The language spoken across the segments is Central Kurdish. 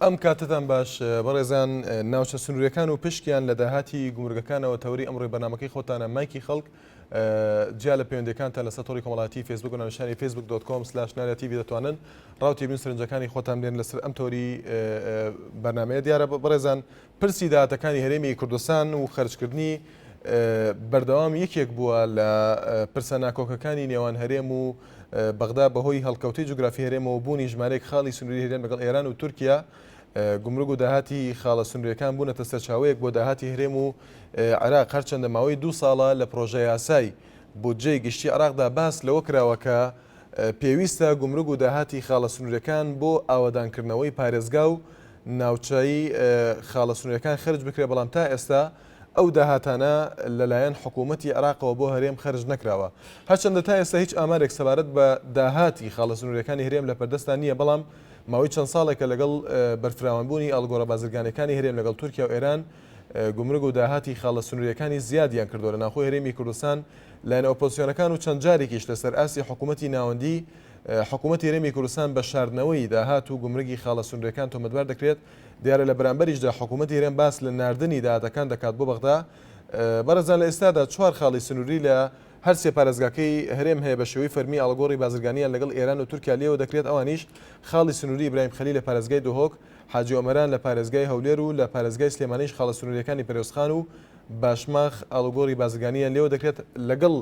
ئەم کاتەتان باش بەڕێزان، ناوچە سنووریەکان و پشکیان لە داهاتی گومرگەکانەوە تەوەری ئەمڕۆی بەرنامەکەی خۆتانە مایکی خەڵک جیا لە پەیوەندیەکانتان لەسەر تۆڕی کۆمەڵایەتی فەیسبوک و ناونیشانی Facebook dot com slash ناریا تیڤی دەتوانن ڕاو تێبین سەرنجەکانی خۆتان بنێرن لەسەر ئەم تەوەری بەرنامەیە دیارە بەڕێزان پرسی داهاتەکانی هەرێمی کوردستان و خەرجکردنی بەردەوام یەکێک بووە لە پرسە ناکۆکەکانی نێوان هەرێم و بەغدا بەهۆی هەڵکەوتەی جوگرافی هەرێمەوە بوونی ژمارەیەک خاڵی سنووری هەرێم لەگەڵ ئێران و تورکیا گومرگ و داهاتی خاڵە سنووریەکان بوونەتە سەرچاوەیەک بۆ داهاتی هەرێم و عێراق هەرچەندە ماوەی دوو ساڵە لە پرۆژە یاسای بودجەی گشتی عێراقدا باس لەوە کراوە کە پێویستە گومرگ و داهاتی خاڵە سنووریەکان بۆ ئاوەدانکردنەوەی پارێزگا و ناوچەی خاڵە سنووریەکان خەرج بکرێت، بەڵام تا ئێستا ئەو داهاتانە لەلایەن حکوومەتی عێراقەوە بۆ هەرێم خەرج نەکراوە. هەرچەندە تا ئێستا هیچ ئامارێک سەبارەت بە داهاتی خاڵە سنووریەکانی هەرێم لە پەردەستدا نییە، بەڵام ماوەی چەند ساڵێکە لەگەڵ بەرفراوانبوونی ئاڵوگۆڕە بازرگانیەکانی هەرێم لەگەڵ تورکیا و ئێران گومرگ و داهاتی خاڵە سنووریەکانی زیادیان کردووە لە ناوخۆی هەرێمی کوردستان لایەنە ئۆپۆزسیۆنەکان و چەند جارێکیش لەسەر ئاستی حکوومەتی ناوەندی حکوومەتی هەرێمی کوردستان بە شاردنەوەی داهات و گومرگی خاڵە سنووریەکان تۆمەتبار دەکرێت، دیارە لە بەرامبەریشدا حکوومەتی هەرێم باس لە ناردنی داهاتەکان دەکات بۆ بەغدا. بەڕێزان لە ئێستادا چوار خاڵی سنووری لە هەر سێ پارێزگاکەی هەرێم هەیە بە شێوەی فەرمی ئاڵوگۆڕی بازرگانیان لەگەڵ ئێران و تورکیا لێوە دەکرێت ئەوانیش خاڵی سنووری ئیبراهیم خەلیل لە پارێزگای دهۆک، حاجی ئۆمەران لە پارێزگای هەولێر و لە پارێزگای سلێمانیش خاڵە سنوورییەکانی پەروێزخان و باشماخ ئاڵوگۆڕی بازرگانییان لێوە دەکرێت لەگەڵ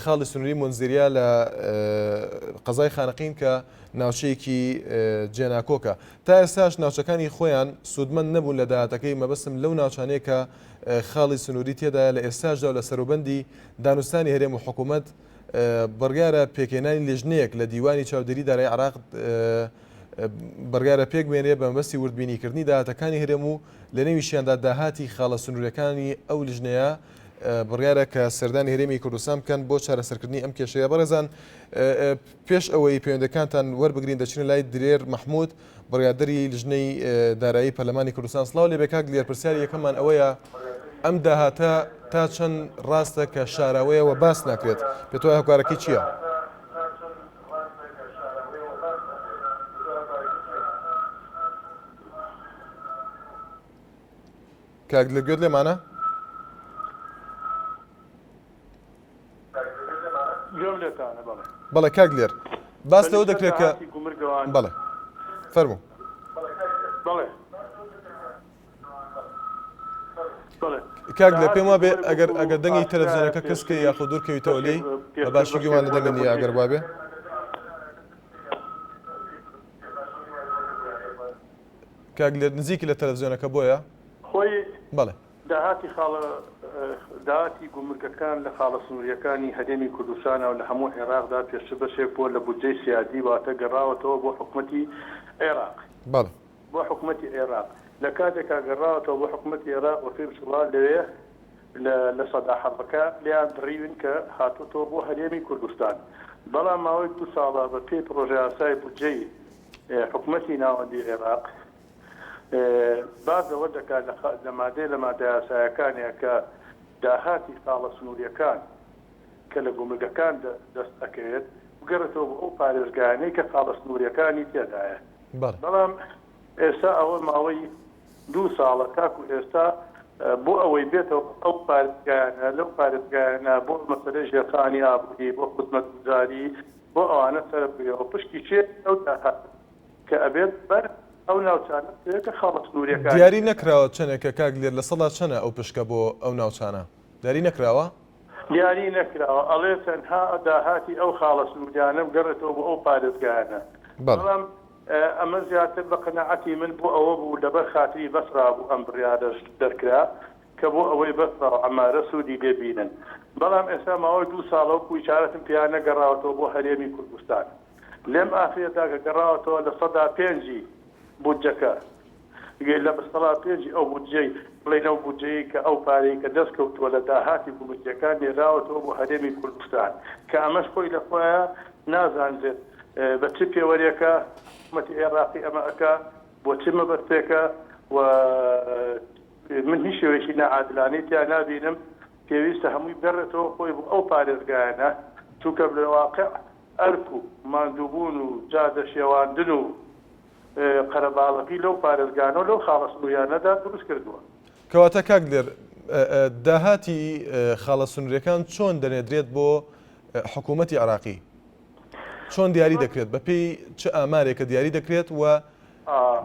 خاڵی سنووری مونزیریا لە قەزای خانەقین کە ناوچەیەکی جێناکۆکە. تا ئێستاش ناوچەکانی خۆیان سوودمەند نەبوون لە داهاتەکەی، مەبەستم لەو ناوچانەیە کە خاڵی سنووری تێدایە لە ئێستاشدا و لە سەروبەندی دانوستانی هەرێم و حکوومەت بڕیارە پێکهێنانی لیژنەیەک لە دیوانی چاودێری دارایی عێراق بڕیارە پێکبێنرێ بە مەبەستی وردبینیکردنی داهاتەکانی هەرێم و لەنێویشیاندا داهاتی خاڵە سنووریەکانی ئەو لیژنەیە بڕیارە کە سەردانی هەرێمی کوردستان بکەن بۆ چارەسەرکردنی ئەم کێشەیە. بەڕێزان پێش ئەوەی پەیوەندەکانتان وەربگرین دەچینە لای دلێر مەحمود بڕیاردەری لیژنەی دارایی پەرلەمانی کوردستان. سڵاو لێبێ کاک دلێر، پرسیاری یەکەممان ئەوەیە ئەم داهاتە تا چەند ڕاستە کە شاراوەیە و باس ناکرێت، پێت وایە هۆکارەکەی چییە؟ کاک دلێر گوێت لێمانە؟ گوێم لێتانە بەڵێ. بەڵێ کاک دلێر باس لەوە دەکرێت کە بەڵێ فەرموو. بەڵێ کاک دلێر پێم وابێ ئەگەر ئەگەر دەنگی تەلەفزیۆنەکە کەس کەی یاخود دوور کەویتەوە لێی بە باشی گوێمان لە دەنگت نییە ئەگەر وابێ. کاک دلێر نزیکی لە تەلەفزیۆنەکە بۆیە خۆی بەڵێ. داهاتی خاڵە داهاتی گومرگەکان لە خاڵە سنوورییەکانی هەرێمی کوردستانە و لە هەموو عێراقدا پێشتر بەشێک بووە لە بودجەی سیادی واتە گەڕاوەتەوە بۆ حکومەتی عێراق. بەڵێ. بۆ حکومەتی عێراق. لە کاتێکا گەڕاوەتەوە بۆ حکومەتی عێراق بە پێی بسڵا لەوێ لە 17% لێیان بڕیون کە هاتۆتەوە بۆ هەرێمی کوردستان. بەڵام ماوەی دوو ساڵە بە پێی پڕۆژەیاسای بودجەی حکومەتی ناوەندی عێراق باس لەوە دەکات لە مادەی لە مادە یاسایەکانە کە داهاتی خاڵە سنووریەکان کە لە گومرگەکان دەست ئەکەوێت بگەڕێتەوە بۆ ئەو پارێزگایانەی کە خاڵە سنووریەکانی تێدایە. بەڵام ئێستا ئەوە ماوەی دوو ساڵە تاکو ئێستا بۆ ئەوەی بێتەوە ئەو پارێزگایانە لەو پارێزگایانە بۆ مەسەلەی ژێرخانی ئابووری بۆ خزمەتگوزاری بۆ ئەوانە سەرف بکرێەوە پشکی چێ ئەو داهات کە ئەبێت بەر ئەو ناوچانە بکەوێت کە خاڵە سنووریەکانی دیاری نەکراوە چەنێکە کاک دلێر لە سەدا چەنە ئەو پشکە بۆ ئەو ناوچانە دیاری نەکراوە؟ دیاری نەکراوە ئەڵێ تەنها داهاتی ئەو خاڵە سنووریانە بگەڕێتەوە بۆ ئەو پارێزگایانە بەڵام ئەمە زیاتر بە قەناعەتی من بۆ ئەوە بوو لەبەر خاتری بەسرا بوو ئەم بڕیارەش دەرکرا کە بۆ ئەوەی بەسرا و عەمارە سوودی لێ بینن بەڵام ئێستا ماوەی دوو ساڵە وەکو ئیشارەتم پیا نەگەڕاوەتەوە بۆ هەرێمی کوردستان لەم ئاخرەدا کە گەڕاوەتەوە لە پێنجی بودجەکە لە بەسەڵا پێنجی ئەو بودجەی بڵێین ئەو بودجەیەی کە ئەو پارەی کە دەست کەوتووە لە داهاتی گومرگیەکان نێراوەتەوە بۆ هەرێمی کوردستان کە ئەمەش خۆی لە خۆیا نازانرێت بە چ پێوەرێکە حکومەتی عێڕاقی ئەمە ئەکا بۆ چ مەبەستێکە و من هیچ شێوەیەکی ناعادلانەی تیا نابینم پێویستە هەمووی بگەڕێتەوە خۆی بۆ ئەو پارێزگایانە چونکە لە واقع ئەرک و ماندووبوون و جادە شێواندن و. قەرەباڵغی لەو پارێزگانە و لەو خاڵە سنووریانەدا دروست کردووە. کەواتە کاک دلێر داهاتی خاڵە سنووریەکان چۆن دەنێدرێت بۆ حکوومەتی عێراقی؟ چۆن دیاری دەکرێت؟ بەپێی چ ئامارێکە دیاری دەکرێت و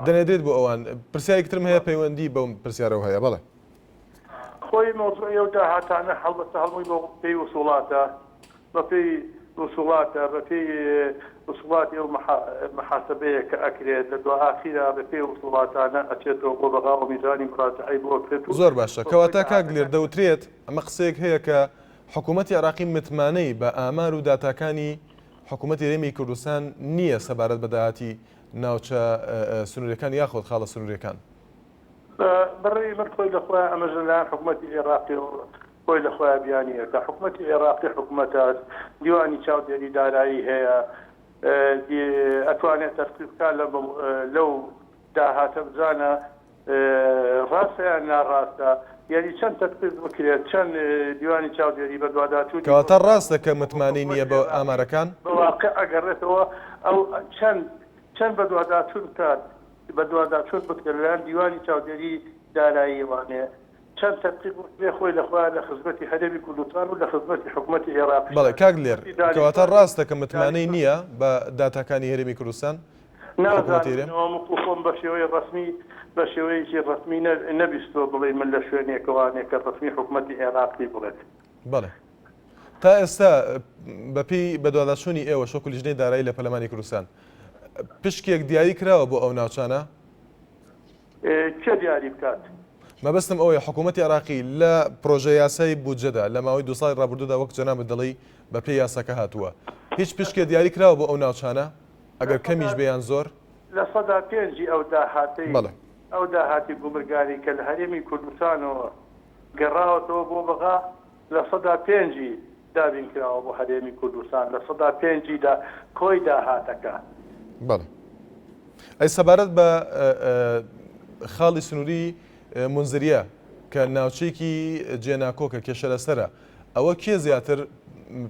دەنێدرێت بۆ ئەوان؟ پرسیارێکی ترم هەیە پەیوەندی بەم پرسیارەوە هەیە. بەڵێ. خۆی مەوزوعی ئەو داهاتانە هەڵبەتە هەڵمووی بە پێی وسوڵاتە، بە پێی وسوڵاتە، بە پێی وسوڵاتی ئەو محاسەبەیە کە ئەکرێت لە دوا ئاخیرا بە پێی وسوڵاتانە ئەچێتەوە بۆ بەغا و میزانی مراجەعەی بۆ ئەکرێت و زۆر باشە کەواتە کاک دلێر دەوترێت ئەمە قسەیەک هەیە کە حکوومەتی عێراقی متمانەی بە ئامار و داتاکانی حکوومەتی هەرێمی کوردستان نییە سەبارەت بە داهاتی ناوچە سنووریەکان یاخود خاڵە سنووریەکان. بەڕێی من خۆی لە خۆیان ئەمەش لەلایەن حکومەتی عێراقیەوە خۆی لە خۆیان بیانیەکە حکومەتی عێراقی حکومەتە دیوانی چاودێری دارایی هەیە ئەتوانێت تەرقی بکات لەو داهاتە بزانە ڕاستە یان ناڕاستە یعنی چەند تەدقیق بکرێت چەند دیوانی چاودێری بەدواداچوونی کەواتە ڕاستە کە متمانەی نییە بە ئامارەکان؟ بە واقع ئەگەڕێتەوە ئەو چەند چەند بەدواداچوون بکات بەدواداچوون بکرێت لەلایەن دیوانی چاودێری داراییەوانێ چەند تەدقیق بکرێت خۆی لە خۆیان لە خزمەتی هەرێمی کوردستان و لە خزمەتی حکومەتی عێراقیشە. بەڵێ کاک دلێر کەواتە ڕاستە کە متمانەی نییە بە داتاکانی هەرێمی کوردستان؟ حکومەتی نازانم هەرێم؟ ئەوە وەکو خۆم بە شێوەی ڕەسمی بە شێوەیەکی ڕەسمی نەبیستووە بڵێی من لە شوێنێکەوانێ کە ڕەسمی حکومەتی عێراقی بڵێت. بەڵێ تا ئێستا بەپێی بەدواداچوونی ئێوەش وەکو لیژنەی دارایی لە پەرلەمانی کوردستان پشکێک دیاری کراوە بۆ ئەو ناوچانە؟ کێ دیاری بکات؟ مەبەستم ئەوەیە حکوومەتی عێراقی لە پرۆژە یاسای بودجەدا لە ماوەی دوو ساڵی ڕابردوودا وەک جەنابت دەڵێی بەپێی یاساکە هاتووە هیچ پشکێ دیاری کراوە بۆ ئەو ناوچانە؟ ئەگەر کەمیش بێ یان زۆر؟ لە سەدا پێنجی ئەو داهاتەی ئەو داهاتی گومرگانی کە لە هەرێمی کوردستانەوە گەڕاوەتەوە بۆ بەغا لە سەدا پێنجی دابین کراوە بۆ هەرێمی کوردستان لە سەدا پێنجی دا کۆی داهاتەکە. بەڵێ. ئەی سەبارەت بە خاڵی سنووری مونزریە کە ناوچەیەکی جێناکۆکە کێشە لەسەرە ئەوە کێ زیاتر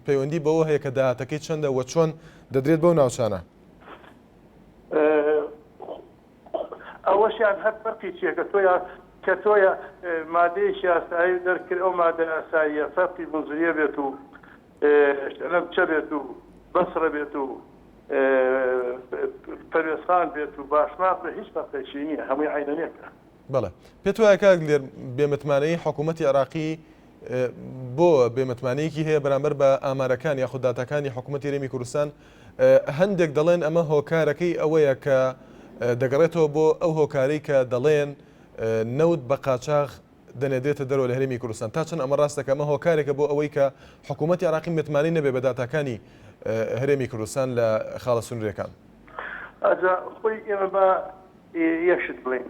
پەیوەندی بەوە هەیە کە داهاتەکەی چەندە و چۆن دەدرێت بەو ناوچانە؟ ئەوەشیان هەر فەرقی چیە کە تۆ کە تۆ مادەیەکی یاسایی دەرکرد ئەو مادە یاساییە فەرقی مونزریە بێت و شەلەمچە بێت و بەسرە بێت و پەروێزخان بێت و باشماخ بێت هیچ فەرقێکی نییە هەمووی عەینەنێکە. بەڵێ. پێت وایە کاک دلێر بێمتمانەیی حکوومەتی عێراقی بۆ بێمتمانەیەکی هەیە بەرامبەر بە ئامارەکان یاخود داتاکانی حکوومەتی هەرێمی کوردستان هەندێک دەڵێن ئەمە هۆکارەکەی ئەوەیە کە دەگەڕێتەوە بۆ ئەو هۆکارەی کە دەڵێن نەوت بە قاچاخ دەنێدرێتە دەرەوە لە هەرێمی کوردستان تا چەند ئەمە ڕاستە کە ئەمە هۆکارێکە بۆ ئەوەی کە حکوومەتی عێراقی متمانەی نەبێ بە داتاکانی هەرێمی کوردستان لە خاڵە سنووریەکان؟ ئەجا خۆی ئێمە با یەک شت بڵێین،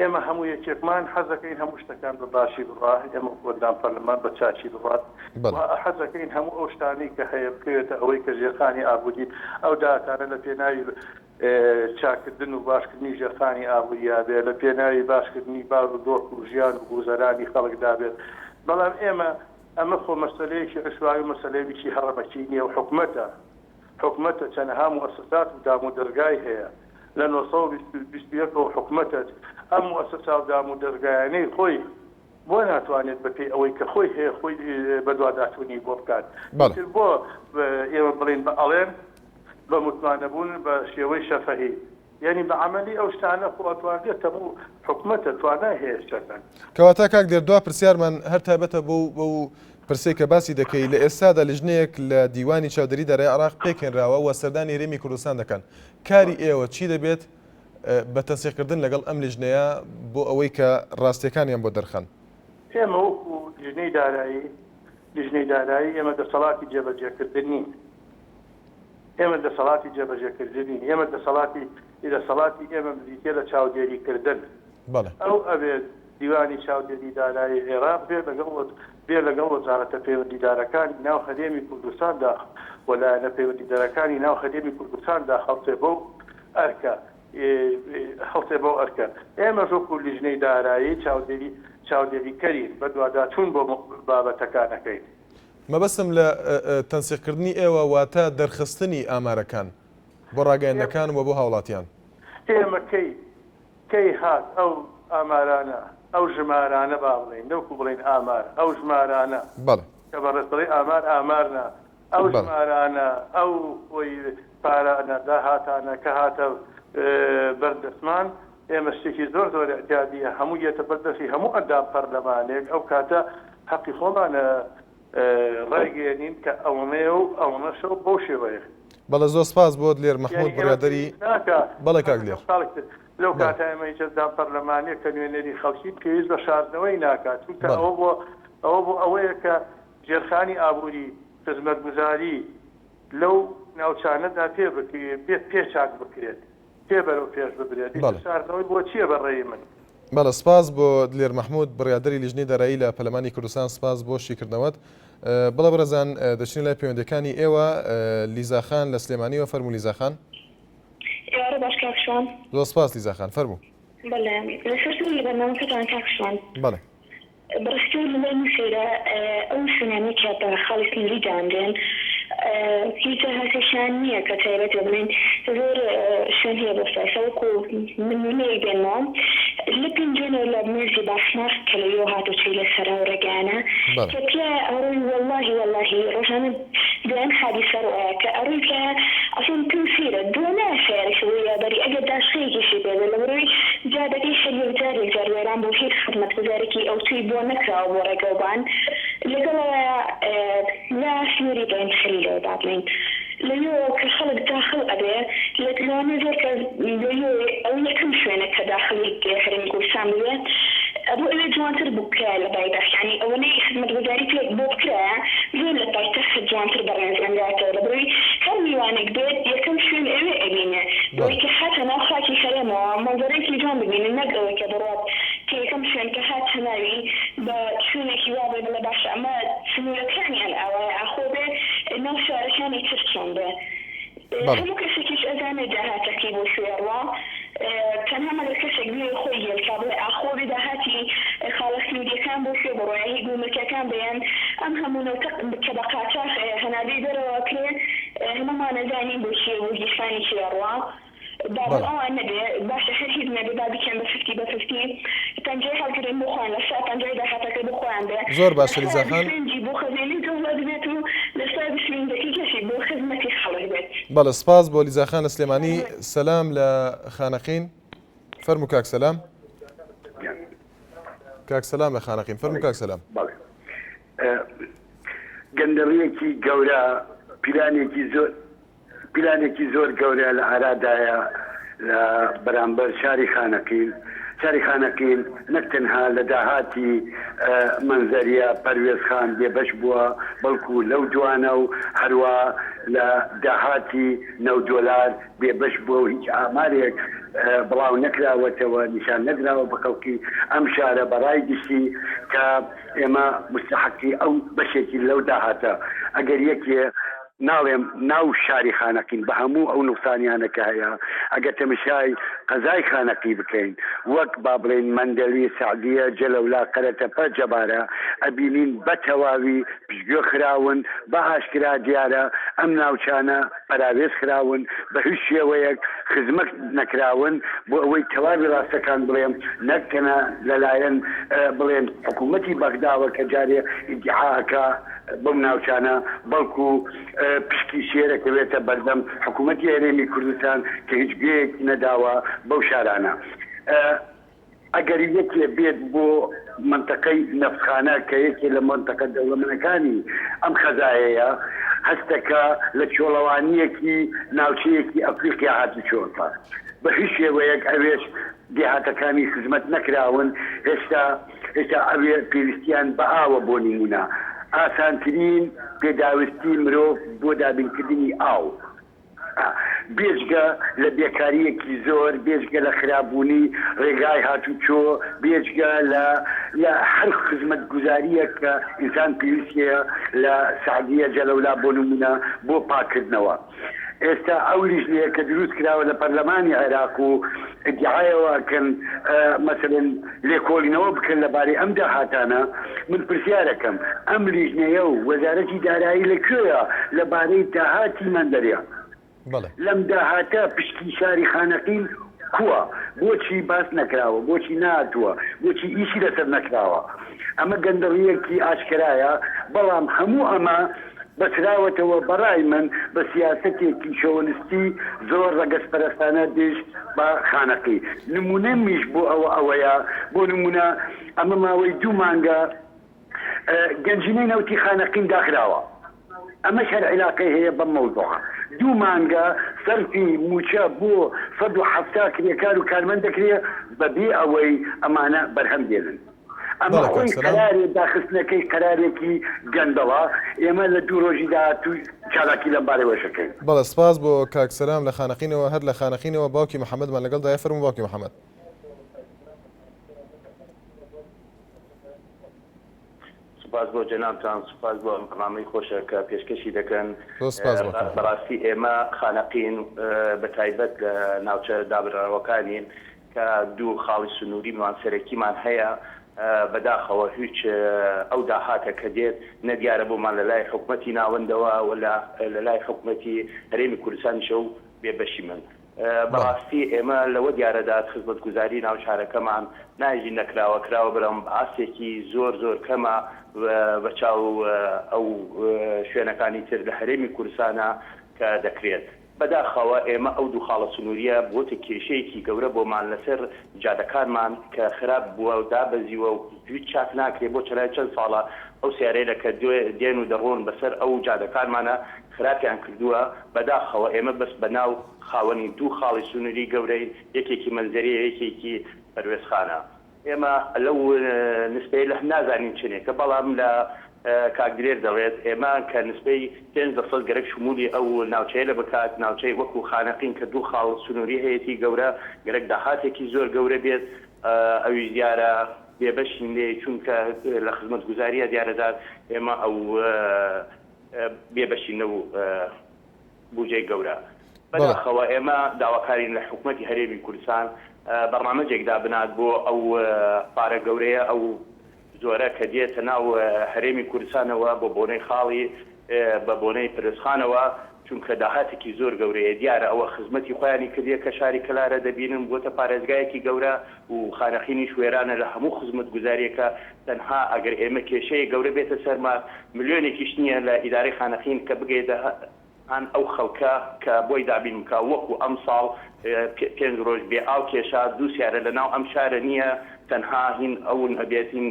ئێمە هەموو یەکێکمان حەزەکەین هەموو شتەکان بە باشی بڕوا، ئێمە وەکو ئەندام پەرلەمان بە چاکی بڕوات و حەزەکەین هەموو ئەو شتانەی کە هەیە بکەوێتە ئەوەی کە ژێرخانی ئابووری ئەو داهاتانە لە پێناوی چاککردن و باشکردنی ژێرخانی ئابووریا بێت، لە پێناوی باشکردنی بار و دۆخ و ژیان و گوزەرانی خەڵکدا بێت، بەڵام ئێمە ئەمە خۆ مەسەلەیەکی عشوایی و مەسەلەیەکی هەڕەمەکی نییە و حکومەتە. حکومەتە چەنەها موئەسەسات و دام و دەزگای هەیە لە 921 ەوە حکومەتە ئەم موئەسەسا و دام و دەزگایانەی خۆی بۆ ناتوانێت بە پێی ئەوەی کە خۆی هەیە خۆی بەدواداچوونی بۆ بکات ئیتر بۆ ئێمە بڵێین بە ئەڵێن بە متمانەبوون بە شێوەی شەفەهی یانی بە عەمەلی ئەو شتانە خۆ ئەتوانرێت تەموو حکومەتە توانای هەیە شتەکان. کەواتە کاک دێر دوا پرسیارمان هەر تایبەتە بەو بەو پرسەی کە باسی دەکەی لە ئێستادا لیژنەیەک لە دیوانی چاودێری دارایی عێراق پێکهێنراوە و سەردانی هەرێمی کوردستان دەکەن کاری ئێوە چی دەبێت بە تەنسیقکردن لەگەڵ ئەم لیژنەیە بۆ ئەوەی کە ڕاستیەکانیان بۆ دەرخەن؟ ئێمە وەکو لیژنەی دارایی لیژنەی دارایی ئێمە دەسەڵاتی جێبەجێکردن نین. ئێمە دەسەڵاتی جێبەجێکردن نین، ئێمە دەسەڵاتی دەسەڵاتی ئێمە بریتیە لە چاودێری کردن. بەڵێ. ئەو ئەبێت دیوانی چاودێری دارایی عێراق بێ لەگەڵ بێ لەگەڵ وەزارەتە پەیوەندیدارەکانی ناو هەرێمی کوردستاندا و لایەنە پەیوەندیدارەکانی ناو هەرێمی کوردستاندا هەڵسێ بەو ئەرکە هەڵسێ بەو ئەرکە. ئێمەش وەکو لیژنەی دارایی چاودێری چاودێریکەرین، بەدواداچوون بۆ بابەتەکان ئەکەین. مەبەستم لە تەنسیقکردنی ئێوە واتە دەرخستنی ئامارەکان بۆ ڕاگەیاندنەکان و بۆ هاوڵاتیان. ئێمە کەی کەی هات ئەو ئامارانە ئەو ژمارانە با بڵێین نەوکو بڵێین ئامار ئەو ژمارانە بەڵێ. کە بەڕێز دەڵێی ئامار ئامار نا ئەو بەڵێ. ژمارانە ئەو خۆی پارانە داهاتانە کە هاتە بەر دەستمان ئێمە شتێکی زۆر زۆر ئیعتیادیە هەموو یەتە بەر دەستی هەموو ئەندام پەرلەمانێک ئەو کاتە هەقی خۆمانە ڕایگەیەنین کە ئەوەنەیە و ئەوەنەشە و بەو شێوەیە. بەڵێ زۆر سپاس بۆ دلێر مەحمود یانی ئێمە بڕیاردەری پێویست ناکا بەڵێ کاک دلێر. خاڵێک تر لەو بەڵێ. کاتە ئێمە هیچ ئەندام پەرلەمانیەک کە نوێنەری خەڵکین پێویست بە شاردنەوەی ناکا چونکە بەڵێ. ئەوە بۆ ئەوە بۆ ئەوەیە کە ژێرخانی ئابووری، خزمەتگوزاری لەو ناوچانەدا پێ بکرێ پێ چاک بکرێت. پێ بەرەو پێش ببرێت ئیتر بەڵێ. شاردنەوەی بۆ چیە بە ڕێی من؟ بەڵێ سپاس بۆ دلێر مەحمود بڕیاردەری لیژنەی دارایی لە پەرلەمانی کوردستان سپاس بۆ شیکردنەوەت. بەڵێ بەڕێزان دەچینە لای پەیوەندیەکانی ئێوە لیزا خان لە سلێمانیەوە فەرموو لیزا خان. ئێوارە باش کاک شوان. زۆر سپاس لیزا خان فەرموو. بەڵێ لەسەر سەری بەرنامەکەتان کاک شوان. بەڵێ. بەڕاستی لەلای من سەیرە ئەو شوێنانەی کە بە خاڵی سنووری دانرێن هیچ داهاتێکیان نییە کە تایبەت بێ بڵێین زۆر شوێن هەیە بۆ سیاسە وەکو نموونەیەک بێنمەوە لە پێنجوێنەوە لە مێزی باشماخ کە لەوێوە هاتوچۆی لەسەر ئەو ڕێگایانە کە تیایا ئەڕۆی وەڵاهی وەڵاهی ڕۆژانە دەیان حادیسە ڕوئەیا کە ئەڕۆی تیایا ئەسڵەن پێم سەیرە دوا نایە سەیارەکە بۆ یابەری ئەگەر داشخەیەکیشی پێ بێ لەبەرئەوەی جادەکەی هەر یەکجار یەکجار وێران بوو هیچ خزمەتگوزارێکی ئەوتۆی بۆ نەکراوە بۆ ڕێگەوبان لەگەڵەوەیا لە سنوری بڕیم خەلیلەوە با بڵێین لەوێوە کە خەڵک داخڵ ئەبێ لە لەوانەیە زۆر کەس لەوێ ئەو یەکەم شوێنە کە داخڵی هەرێمی کوردستان ببێ ئەبوو ئەوێ جوانتر بکرایە لە پایتەخت یانی ئەوەنەی خزمەتگوزاری پێ بۆ بکرایە زۆر لە پایتەخت جوانتر بەڕێزێنرایەتەوە لەبەرئەوەی هەر میوانێک بێت یەکەم شوێن ئەوێ ئەبینێ بەڵێ. بەوەی کە هاتە ناو خاکی هەرێمەوە مەنزەرەیەکی جوان ببینێ نەک ئەوەی کە بڕوات کە یەکەم شوێن کە هاتە ناوی بە شوێنێکی وا بێ بڵێ باشە ئەمە سنوورەکانیان ئاوایە ئاخۆ بێ ناو شارەکانی تر چۆن بێ بەڵێ. هەموو کەسێکیش ئەزانێ داهاتەکەی بۆ کوێ ئەڕوا تەنها مەگەر کەسێک بێ خۆی گێل کا بڵێ ئاخۆ بێ داهاتی خاڵە سنووریەکان بۆ کوێ بڕۆ یا هی گومرکەکان بێ یان ئەم هەموو نەوتە کە بە قاچاخ هەناردەی دەرەوە ئەکرێ هەموومان ئەزانین بۆ کێ و گیرفانی کێ ئەڕوا با بۆ بەڵێ. ئەوان نەبێ باشە هەر هیچ نەبێ با بیکەن بە ففتی بە ففتی پەنجای هەڵگرن بۆ خۆیان لە سا پەنجای داهاتەکە بۆ خۆیان بێ زۆر لە باشە سا لیزا خان. 25 ی بۆ خەزێنەی دەوڵەت بێت و لە سا 25 ەکەی کەشی بۆ خزمەتی خەڵک بێت. بەڵێ سپاس بۆ لیزا خان لە سلێمانی. سەلام لە خانەقین. فەرموو کاک سەلام. کاک سەلام لە خانەقین. فەرموو کاک سەلام. بەڵێ گەندەڵیەکی گەورە پیلانێکی زۆر پیلانێکی زۆر گەورە لە ئارادایە لە بەرامبەر شاری خانەقین، شاری خانەقین نەک تەنها لە داهاتی مەنزەریە پەروێزخان بێبەش بووە، بەڵکو لەو دوانە و هەروا لە داهاتی نەودۆلار بێبەش بووە و هیچ ئامارێک بڵاو نەکراوەتەوە، نیشان نەدراوە بە خەڵکی ئەم شارە بە ڕای گشتی کە ئێمە موستەحەقی ئەو بەشێکین لەو داهاتە، ئەگەر یەکێ ناڵێم ناو شاری خانەقین بە هەموو ئەو نوقسانیانە کە هەیە، ئەگەر تەمشای قەزای خانەقی بکەین وەک با بڵێین مەندەلی، سەعدیە، جەلەولا، قەرەتەپە، جەبارە ئەبینین بە تەواوی پشتگوێ خراون، بە ئاشکرا دیارە ئەم ناوچانە پەراوێز خراون، بە هیچ شێوەیەک خزمەت نەکراون، بۆ ئەوەی تەواوی ڕاستەکان بڵێم نەک تەنها لەلایەن بڵێن حکوومەتی بەغداوە کە جارێ ئیدیعا ئەکا بەو ناوچانە، بەڵکو پشکی شێرەکەوێتە بەردەم حکوومەتی هەرێمی کوردستان کە هیچ گوێیەکی نەداوە بەو شارانە. ئەگەر یەکێ بێت بۆ مەنتەقەی نەفتخانە کە یەکێ لە مەنتەقە دەوڵەمەنەکانی ئەم خەزایەیە، هەستەکە لە چۆڵەوانییەکی ناوچەیەکی ئەفریقیا هاتوچۆکە. بە هیچ شێوەیەک ئەوێش دێهاتەکانی خزمەت نەکراون، هێشتا هێشتا ئەوێ پێویستیان بە ئاوە بۆ نموونە ئاسانترین پێداویستی مرۆڤ بۆ دابینکردنی ئاو بێجگە لە بێکارییەکی زۆر، بێجگە لە خراپبوونی ڕێگای هاتوچۆ، بێجگە لە لە هەر خزمەتگوزارییەک کە ئینسان پێویستیە لە سەعدیە جەلەولا بۆ نموونە بۆ پاککردنەوە. ئێستا ئەو لیژنەیە کە دروست کراوە لە پەرلەمانی عێراق و ئیدیعایەوە ئەکەن مەسەلەن لێکۆڵینەوە بکەن لەبارەی ئەم داهاتانە، من پرسیارەکەم ئەم لیژنەیە و وەزارەتی دارایی لە کوێیە لەبارەی داهاتی مەندەریا؟ بەڵێ. لەم داهاتە پشکی شاری خانەقین. کوە؟ بۆچی باس نەکراوە؟ بۆچی نەهاتووە؟ بۆچی ئیشی لەسەر نەکراوە؟ ئەمە گەندەڵییەکی ئاشکرایە، بەڵام هەموو ئەمە بەسراوەتەوە بەڕای من بە سیاسەتێکی شۆونستی زۆر ڕەگەزپەرستانە دژ بە خانەقی. نموونەمیش بۆ ئەوە ئەوەیە، بۆ نموونە ئەمە ماوەی دوو مانگە گەنجینەی نەوتی خانەقین داخراوە، ئەمەش هەر عیلاقەی هەیە بەم مەوزوعە. دوو مانگە سەرفی مووچە بۆ 170 کرێکار و کارمەند دەکرێ بەبێ ئەوەی ئەمانە بەرهەم بێنن. ئەمە بەڵێ کاک خۆی سەلام. قەرارێ داخستنەکەی قەرارێکی گەندەڵە، ئێمە لە دوو ڕۆژی داهاتوو چالاکی لەم بارەوەش ئەکەین. بەڵێ سپاس بۆ کاک سەلام لە خانەقینەوە، هەر لە خانەقینەوە باوکی محەمەدمان لەگەڵدایە، فەرموو باوکی محەمەد. سوپاس بۆ جەنابتان، سوپاس بۆ ئەم بەرنامەی خۆشە کە پێشکەشی دەکەن. زۆر سوپاس بۆ تۆ. بەڕاستی ئێمە خانەقین بە تایبەت لە ناوچە دابڕاوەکانی کە دوو خاڵی سنووریمان سەرەکیمان هەیە، بەداخەوە هیچ ئەو داهاتە کە دێت نەدیارە بۆمان لە لای حکومەتی ناوەندەوە و لە لای حکومەتی هەرێمی کوردستانیشەو بێبەشیمن. بەڕاستی ئێمە لەوە دیارەدات خزمەتگوزاری ناو شارەکەمان نایجی نەکراوە کراوە بەڵام بە ئاستێکی زۆر زۆر کەمە بە چاو ئەو شوێنەکانی تر لە هەرێمی کوردستانا کە دەکرێت. بەداخەوە ئێمە ئەو دوو خاڵە سنووریە بووەتە کێشەیەکی گەورە بۆمان لەسەر جادەکانمان کە خراپ بووە و دابەزیوە و هیچ چاک ناکرێت بۆ چرای چەند ساڵە ئەو سیارەیلە کە دێن و دەڕۆن بەسەر ئەو جادەکانمانە خراپیان کردووە بەداخەوە ئێمە بەس بەناو خاوەنی دوو خاڵی سنووری گەورەین یەکێکی مەنزەریە یەکێکی پەروێزخانە ئێمە لەو نسبەیلە نازانین چنێکە بەڵام لە کاک دلێر دەڵێت ئێمە کە نسبەی 5% گەرەک شمولی ئەو ناوچەیلە بکات ناوچەی وەکو خانەقین کە دوو خاڵ سنووری هەیەتی گەورە گەرەک داهاتێکی زۆر گەورە بێت ئەویش دیارە بێبەشین لێی چونکە لە خزمەتگوزاریە دیارەدار ئێمە ئەو بێبەشین لەو بوجەی گەورە. بەداخەوە ئێمە داواکارین لە حکومەتی هەرێمی کوردستان بەرنامەجێک دابنات بۆ ئەو پارە گەورەیە ئەو زۆرە کە دێتە ناو هەرێمی کوردستانەوە بۆ بۆنەی خاڵی بە بۆنەی پرسخانەوە چونکە داهاتێکی زۆر گەورەیە دیارە ئەوە خزمەتی خۆیانی کردیە کە شاری کەلارە دەبینن بۆتە پارێزگایەکی گەورە و خانەقینیش وێرانە لە هەموو خزمەتگوزاریەکە تەنها ئەگەر ئێمە کێشەیەک گەورە بێتە سەرما ملیۆنێکیش نیە لە ئیدارەی خانەقین کە بگەێتە هان ئەو خەڵکە کە بۆی دابین بکا وەکو ئەمساڵ پێنج ڕۆژ بێ ئاو کێشا دوو سیارە لە ناو ئەم شارە نیە تەنها هین ئەون ئەبێت هین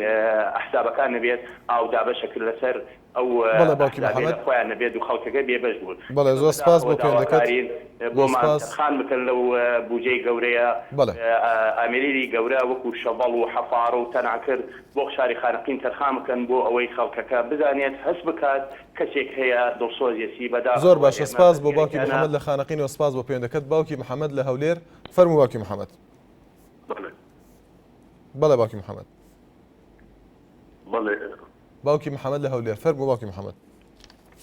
ئەحزابەکان نەبێت ئاو دابەشەکرد لەسەر ئەو بەڵێ باوکی ئەحزابەی محەمەد. لە خۆیان نەبێت و خەڵکەکە بێبەش بوون. بەڵێ زۆر سپاس بۆ بەداخەوە پەیوەندەکەت داواکارین زۆر بۆمان سپاس. تەرخان بکەن لەو بوجەی گەورەیە بەڵێ. ئامێری گەورە وەکو شەڤەڵ و حەفاڕ و تەناکر بۆ شاری خانەقین تەرخان بکەن بۆ ئەوەی خەڵکەکە بزانێت هەست بکات کەسێک هەیە دڵسۆزیەتی زۆر بەداخەوە باشە ئێمە سپاس بۆ باوکی بەرگریکانە. محەمەد لە خانەقینەوە سپاس بۆ پەیوەندەکەت باوکی محەمەد لە هەولێر فەرموو باوکی محەمەد. بەڵێ. بەڵێ باوکی محەمەد. بەڵێ. باوکی محەمەد لە هەولێر فەرموو باوکی محەمەد.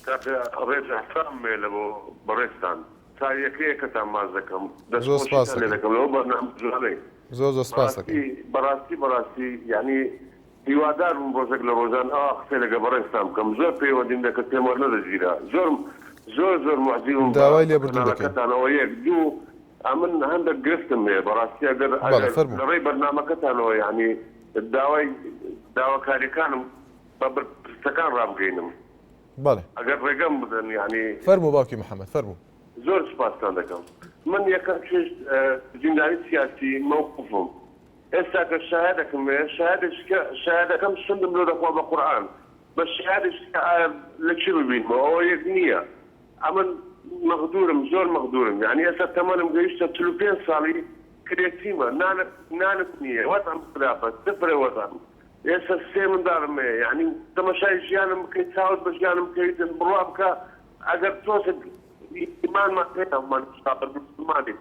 کاکە ڕێز ئیحترامم هەیە لە بۆ بەڕێزتان تا یەکە یەکەتان ماچ دەکەم دەست زۆر سپاس خۆشیتان لێ دەکەم. دەکەم لەوە بەرنامە جوانەی زۆر زۆر سپاس بەڕاستی دەکەم. بەڕاستی بەڕاستی یانی هیوادار بووم ڕۆژێک لە ڕۆژان ئاوا قسەی لەگە بەڕێزتان بکەم زۆر پەیوەندیم دەکرد پێم وەرنەدەگیرا زۆر زۆر زۆر موعجیبم بە داوای لێبوردن دەکەین. کەناڵەکەتانەوە یەک دوو ئەمن هەندەک گرفتم هەیە بەڕاستی ئەگەر بەڵێ ئەگەر فەرموو. لە ڕێی بەرنامەکەتانەوە یانی داوای داواکاریەکانم بە بەرپرسەکان ڕابگەینم بەڵێ. ئەگەر ڕێگەم بدەن یانی. فەرموو باوکی محمد فەرموو. زۆر سوپاستان دەکەم من یەکەم چشت زیندانی سیاسی مەوقوفم ئێستا کە شاهێدەکم هەیە شاهێدێکی کە شاهێدەکەم سوندم لۆ دەخوا بە قورئان بە شاهێدێکی کە ئایا لە چی ببینمەوە ئەوە یەک نییە ئەمن مەغدورم زۆر مەغدورم یانی ئێستا تەمەنم گەیشتە 45 ساڵی کرێچیمە نانم نانم نییە وەزعم خراپە سفرە وەزعم ئێستا سێ منداڵم هەیە یانی تەمەشای ژیانم بکەی چاوت بە ژیانم بکەویتن بڕوا بکە ئەگەر تۆزێک ئیمانمان هەیە من مسلمانین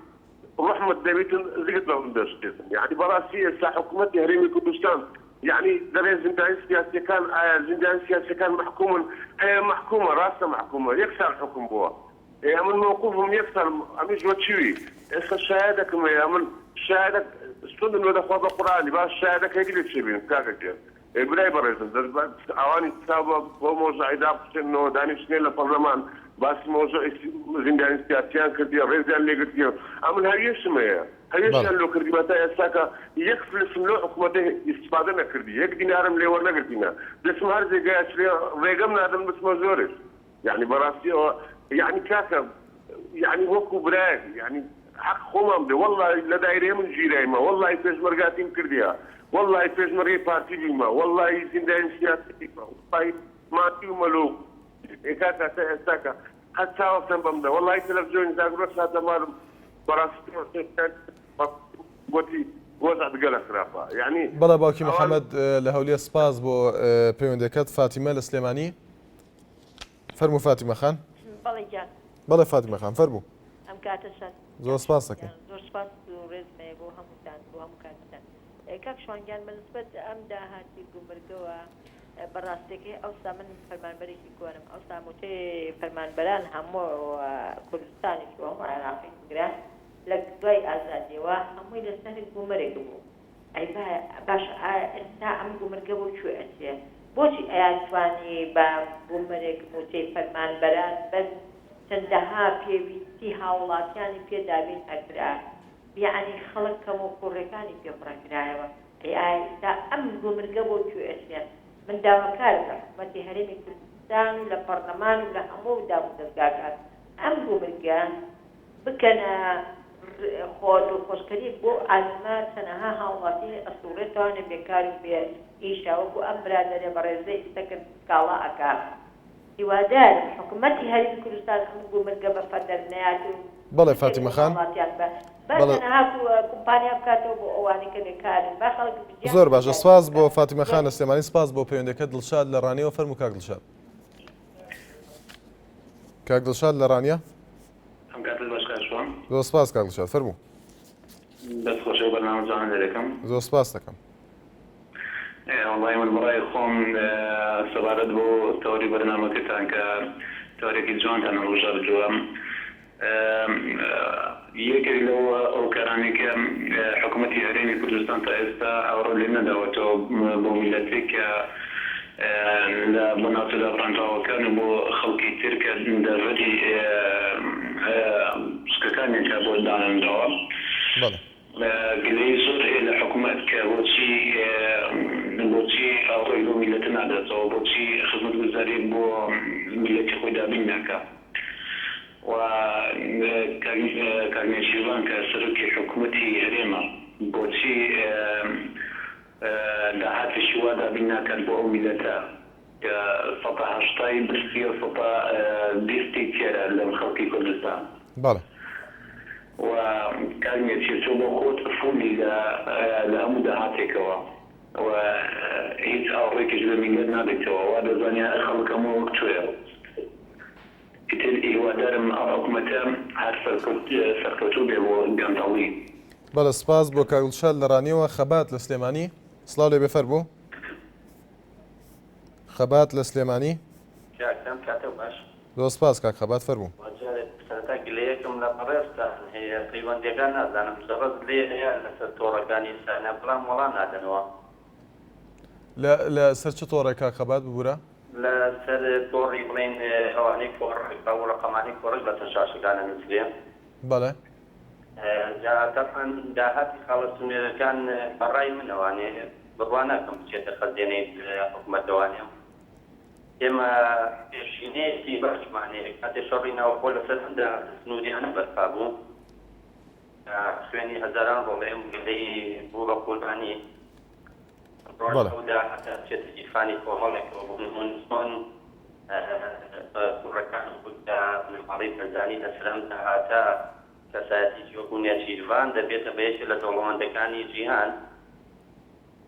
ڕەحمت دەبیتن زگت بە من دەشکێتن یانی بەڕاستی ئێستا حکوومەتی هەرێمی کوردستان یانی دەڵێ زیندانی سیاسیەکان ئایا زیندانی سیاسیەکان مەحکومن هەیە مەحکومە ڕاستە مەحکومە یەک ساڵ حوکم بووە ئێ ئەمن مەوقوفم یەک ساڵ ئەمیش وە چوی ئێستا شایەدەکم هەیە ئەمن شایەدەک سوندم لۆ دەخوا بە قورئانی باش شایەدەکەی لێ چێ بیم کاکە گیان ئێ برای بەڕێزم دەست ئەوانی چاو بە بۆ مەوزوعی دابخشێنەوە دانیشتنێ لە پەڕلەمان. باسی مەوزوعی زیندانی سیاسیان کردیە ڕێزیان لێگرتیە ئەمن هەویەشم هەیە هەویەشیان لۆ کردیمە تا ئێستاکە یەک فلسم لۆ حکومەتە ئیستفادە نەکردی یەک دینارم لێ وەرنەگرتینە دەچم هەر جێگایە چلێ ڕێگەم نادەن بچمە زۆرش یەعنی بەڕاستی ئەوە یەعنی کاکە یەعنی وەکو برایەک یەعنی حەق خۆمان بدە وەڵڵاهی لە دایرەی من گیرایمە وەڵڵاهی پێشمەرگاتیم کردیە وەڵڵاهی پێشمەرگەی پارتی بیمە وەڵڵاهی زیندانی سیاسی بیمە وەڵڵاهی ماندوومە لۆ ئێ کاکە تا ئێستاکە هەر چاوەکتان بەم دە وەڵڵاهی تەلەفزیۆنی زاگرۆس هاتە مالم بەڕاستی گۆتی وەزعت گەلە خراپە یەعنی بەڵێ باوکی محەمەد لە هەولێر سپاس بۆ پەیوەندەکەت فاتیمە لە سلێمانی فەرموو فاتیمە خان. بەڵێ گیان. بەڵێ فاتیمە خان فەرموو. ئەم کاتە شاد. زۆر سپاس دەکەین. زۆر سپاس و ڕێزم هەیە بۆ هەمووتان بۆ هەموو کاتتان. کاک شوان گیان بە نسبەت ئەم داهاتی گومرگەوە بە ڕاستیەکەی ئەوسا من فەرمانبەرێکی کۆنم ئەوسا موچەی فەرمانبەران هەموو کوردستانیش و هەموو عێراقیش بگرە لە دوای ئازادیەوە هەمووی لەسەر گومرگ بوو. ئەی باشە ئایا ئێستا ئەم گومرگە بۆ کوێ ئەچێ؟ بۆچی ئەیانتوانی بە گومرگ موچەی فەرمانبەران بەن چەندەها پێویستی هاوڵاتیانی پێ دابین ئەکرا یەعنی خەڵک کەموکوڕیەکانی پێ پڕەکرایەوە ئەی ئایا ئیستا ئەم گومرگە بۆ کوێ ئەچێ؟ من داواکارم لە حکومەتی هەرێمی کوردستان و لە پەڕلەمان و لە هەموو دامودەزگاکان ئەم گومرگە بکەنە خۆ دڵخۆشکەریەک بۆ عالەمە چەنەها هاوڵاتی ئەسوڕێتەوانێ بێکار و بێ ئیشە وەکو ئەم برادەرە بەڕێزە ئیستە کە سکاڵا ئەکا هیوادارم حکومەتی هەرێمی کوردستان ئەم گومرگە بە فەدەر نەیات و بەڵێ بچێت فاتیمە بۆ خان هاوڵاتیان بە با بەڵێ. چەنەها کومپانیا بکاتەوە بۆ ئەوانەی کە بێکارن با خەڵک ژیان زۆر باشە دابین سپاس بۆ بکات فاتیمە زۆر خان لە سلێمانی سپاس بۆ پەیوەندەکەت دڵشاد لە ڕانیەوە فەرموو کاک دڵشاد. کاک دڵشاد لە ڕانیە. ئەم کاتەت باش کاک شوان. زۆر سپاس کاک دڵشاد فەرموو. دەست خۆش ئەو بەرنامە جوانە لێ دەکەم. زۆر سپاست دەکەم. وەڵایی من بەڕای خۆم سەبارەت بۆ تەوەری بەرنامەکەتان کە تەوەرێکی جوانتان هەڵبژاردووە یەکێک لەو هۆکارانەی کە حکومەتی هەرێمی کوردستان تا ئێستا ئاوڕ لێ نەداوەتەوە بۆ میللەتێک کە لە بۆ ناوچە دابڕێنراوەکان و بۆ خەڵکی تر کە دەڤەری پشکەکانیان کە بۆ دانەنراوە. بەڵێ. گلەیی زۆر هەیە لە حکومەت کە بۆچی بۆچی ئاوڕێک لەو میللەتە ناداتەوە، بۆچی خزمەتگوزارییەک بۆ میللەتی خۆی دابین ناکا. و کاک کاک نێچیرڤان کە سەرۆکی حکومەتی هەرێمە بۆچی داهاتێکی وا دابین ناکات بۆ ئەو میللەتە کە سەتا هەشتای برسیە و سەتا بیستی تێرە لەم خەڵکی کوردستان. بەڵێ. و کاک نێچیر تۆ بۆ خۆت فولی لە لە هەموو داهاتێکەوە و هیچ ئاوڕێکیش لە میللەت نادەیتەوە وا دەزانی خەڵک هەموو وەک تۆیە. ئیتر هیوادارم ئەم حکومەتە هەر سەرکەوتوو بێ بۆ گەندەڵی. بەڵێ سپاس بۆ کاک دڵشاد لە ڕانیەوە خەبات لە سلێمانی سڵاو لێ بێ فەرموو خەبات لە سلێمانی. کاک ئەم کاتەو باش. زۆر سپاس کاک خەبات فەرموو. وە جارێ سەرەتا گلەیەکم لە بەڕێزتان هەیە پەیوەندیەکان نازانم جەڕەس لێ هەیە لەسەر تۆڕەکانی سانا بەڵام وەڵام نادەنەوە. لە لە سەر چ تۆڕێک کاک خەبات ببورە؟ لە سەر تۆڕی بڵێین ئەوانەی کۆڕەک ئەو ڕەقەمانەی کۆڕەک لەسەر شاشەکان ئەنوسرێ. بەڵێ. جا تەبعەن داهاتی خاڵە سونێرەکان بە ڕای من ئەوانێ بڕوا ناکەم بچێتە خەزێنەی حکومەتەوانێ ئێمە پێشینەیەکی باشمان هەیە کاتێ شەڕی ناوخۆ لەسەر ئەم داهاتە سنووریانە بەرپا بوو کە خوێنی هەزاران ڕۆڵەی ئەم گەلەی بوو بە قوربانی ڕۆژ بەڵێ. ئەو داهاتە بچێتە گیرفانی کۆمەڵێکەوە بۆ نموونە چۆن کوڕەکان و بگرە بنەماڵەی بەرزانی لەسەر ئەم داهاتە کەسایەتیی وەکو نێچیرڤان دەبێتە بە یەکێ لە دەوڵەمەندەکانی جیهان.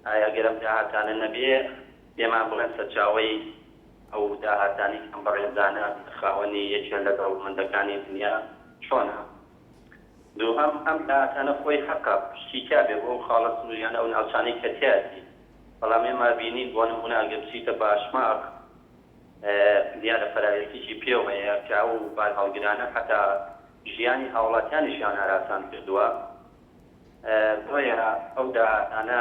ئایا گەر ئەم داهاتانە نەبێ پێمان بڵێن سەرچاوەی ئەو داهاتانەی کە ئەم بەڕێزانە خاوەنی یەکێ لە دەوڵەمەندەکانی دنیا چۆنە؟ دووهەم، ئەم داهاتانە خۆی هەقە پشتی تیابێ بۆ ئەو خاڵە سنووریانە ئەو ناوچانەی کە تیایەتی، بەڵام ئێمە ئەبینین بۆ نموونە ئەگەر بچیتە باشماخ دیارە پەراوێزیی پێوەیە کە ئەو بارهەڵگرانە حەتا ژیانی هاوڵاتیانیشیان هەراسان کردووە، بۆیە ئەو داهاتانە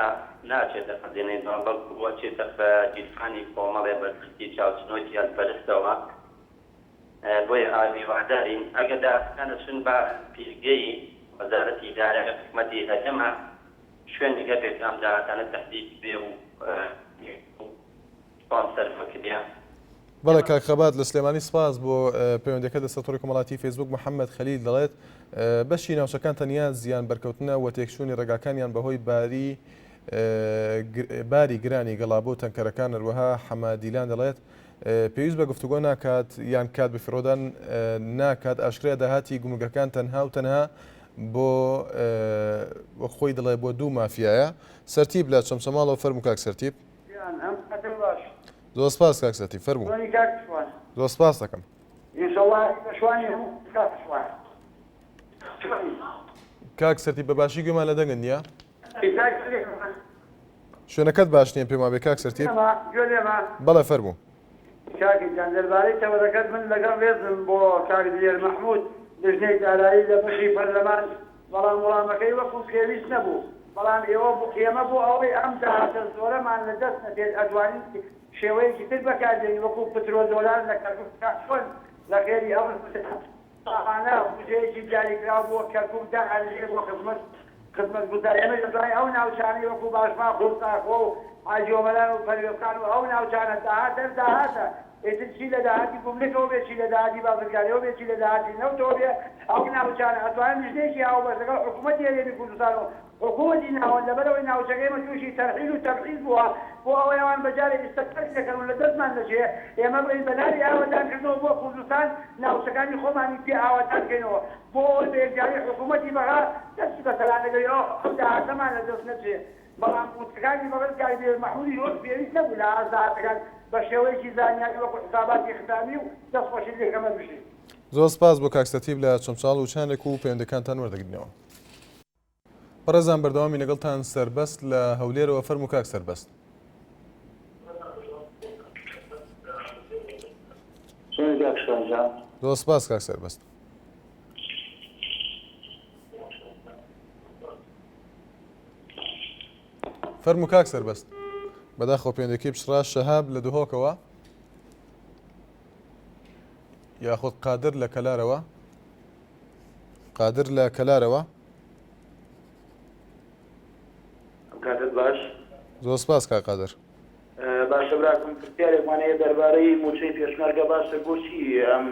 ناچێتە خەزێنەی دەوڵەت بەڵکو ئەچێتە گیرفانی کۆمەڵێ بەرپرسی چاوچنۆکی هەلپەرستەوە. بۆیە هیوادارین ئەگەر داهاتەکان ئەچن بە پیرگەی وەزارەتی دارایی حکومەتی هەرێمە شوێنێک هەبێت کە ئەم داهاتانە تەحدید بێ و چۆن سەرف بکرێ. بەڵێ کاک خەبات لە سلێمانی سپاس بۆ پەیوەندەکە لەسەر تۆڕی کۆمەڵاتی فەیسبوک محەممەد خەلیل دەڵێت بەشی ناوچەکان تەنیا زیان بەرکەوتنە و تێکچوونی ڕێگاکانیان بەهۆی باری باری گرانی گەڵابۆ و تەنکەرەکان هەروەها حەمە دیلان دەڵێت پێویست بە گفتوگۆ ناکات یان کات بەفیڕۆدان ناکات ئاشکرایە داهاتی گومرگەکان تەنها و تەنها بۆ وەک خۆی دەڵێ بۆ دوو مافیایە سەرتیپ لە چەمچەماڵەوە فەرموو کاک سەرتیپ. گیان ئەم کاتەت باش. زۆر سپاس کاک سەرتیپ فەرموو. چۆنی کاک شوان؟ زۆر سپاس دەکەم. ئینشەڵا بە شوانی هەموو کاک شوان. چۆنی؟ کاک سەرتیپ بە باشی گوێمان لە دەنگت نییە. کاک سلێمان. شوێنەکەت باش نییە پێم وابێ کاک سەرتیپ. گوێ لێمە؟ بەڵێ فەرموو. کاکە گیان دەربارەی تەوەرەکەت من لەگەڵ ڕێزم بۆ کاک دلێر مەحمود لیژنەی دارایی لە بەشی پەرلەمان بەڵام وڵامەکەی وەکو پێویست نەبوو بەڵام ئێوە بۆ ئێمە بۆ ئەوەی ئەم داهاتە زۆرەمان لە دەست نەچێت ئەتوانین شێوەیەکی تر بەکاربێنین وەکو پترۆ دۆلار لە کەرکوک چۆن لە خێری ئەو ساڵانە بودجەیەکی دیاریکراو بۆ کەرکوک دائەنرێ بۆ خزمەت خزمەتگوزاری ئێمەش دەتوانین ئەو ناوچانەی وەکو باشماخ و زاخۆ و حاجی ئۆمەران و پەروێزخان و ئەو ناوچانە داهات هەر داهاتە ئیتر چی لە داهاتی گومرکەوە بێ چی لە داهاتی بازرگانیەوە بێ چی لە داهاتی نەوتەوە بێ ئەو ناوچانە ئەتوانن لیژنەیەکی هاوبەش لەگەڵ حکومەتی هەرێمی کوردستان و حکومەتی ناوەند لەبەرئەوەی ناوچەکە ئێمە تووشی تەرحیل و تەبعیز بووە بۆ ئەوەی ئەوان بە جارێک ئیستقلالی دەکەن و لە دەستمان دەچێ ئێمە بڵێین بە ناوی ئاوەدانکردنەوە بۆ کوردستان ناوچەکانی خۆمانی پێ ئاوەدان بکەینەوە بۆ ئەوەی بە یەکجاری حکومەتی بەغا دەستی بەسەرا نەگەوێ ئەو ئەو داهاتەمان لە دەست نەچێ بەڵام وتەکانی بەڕێز کاک دلێر مەحمودیش وەک پێویست نەبوو لە ئاست داهاتەکان بە شێوەیەکی زانیاری وەکو حساباتی ختامی و دەستخۆشیت لێکەم هەر بژی. زۆر سپاس بۆ کاک سەرتیپ لە چەمچەماڵ و چەندێک و پەیوەندەکانتان وەردەگرینەوە. بەڕێزان بەردەوامی لەگەڵتان سەربەست لە هەولێرەوە فەرموو کاک سەربەست. زۆر سپاس کاک سەربەست. فەرموو کاک سەربەست. بەداخەوە پەیوەندەکەی پچڕا شەهاب لە دهۆکەوە یاخود قادر لە کەلارەوە. قادر لە کەلارەوە. کاتت باش. زۆر سپاس کاک قادر. باشە براکەم پرسیارێکمان هەیە دەربارەی موچەی پێشمەرگە باشە بۆچی ئەم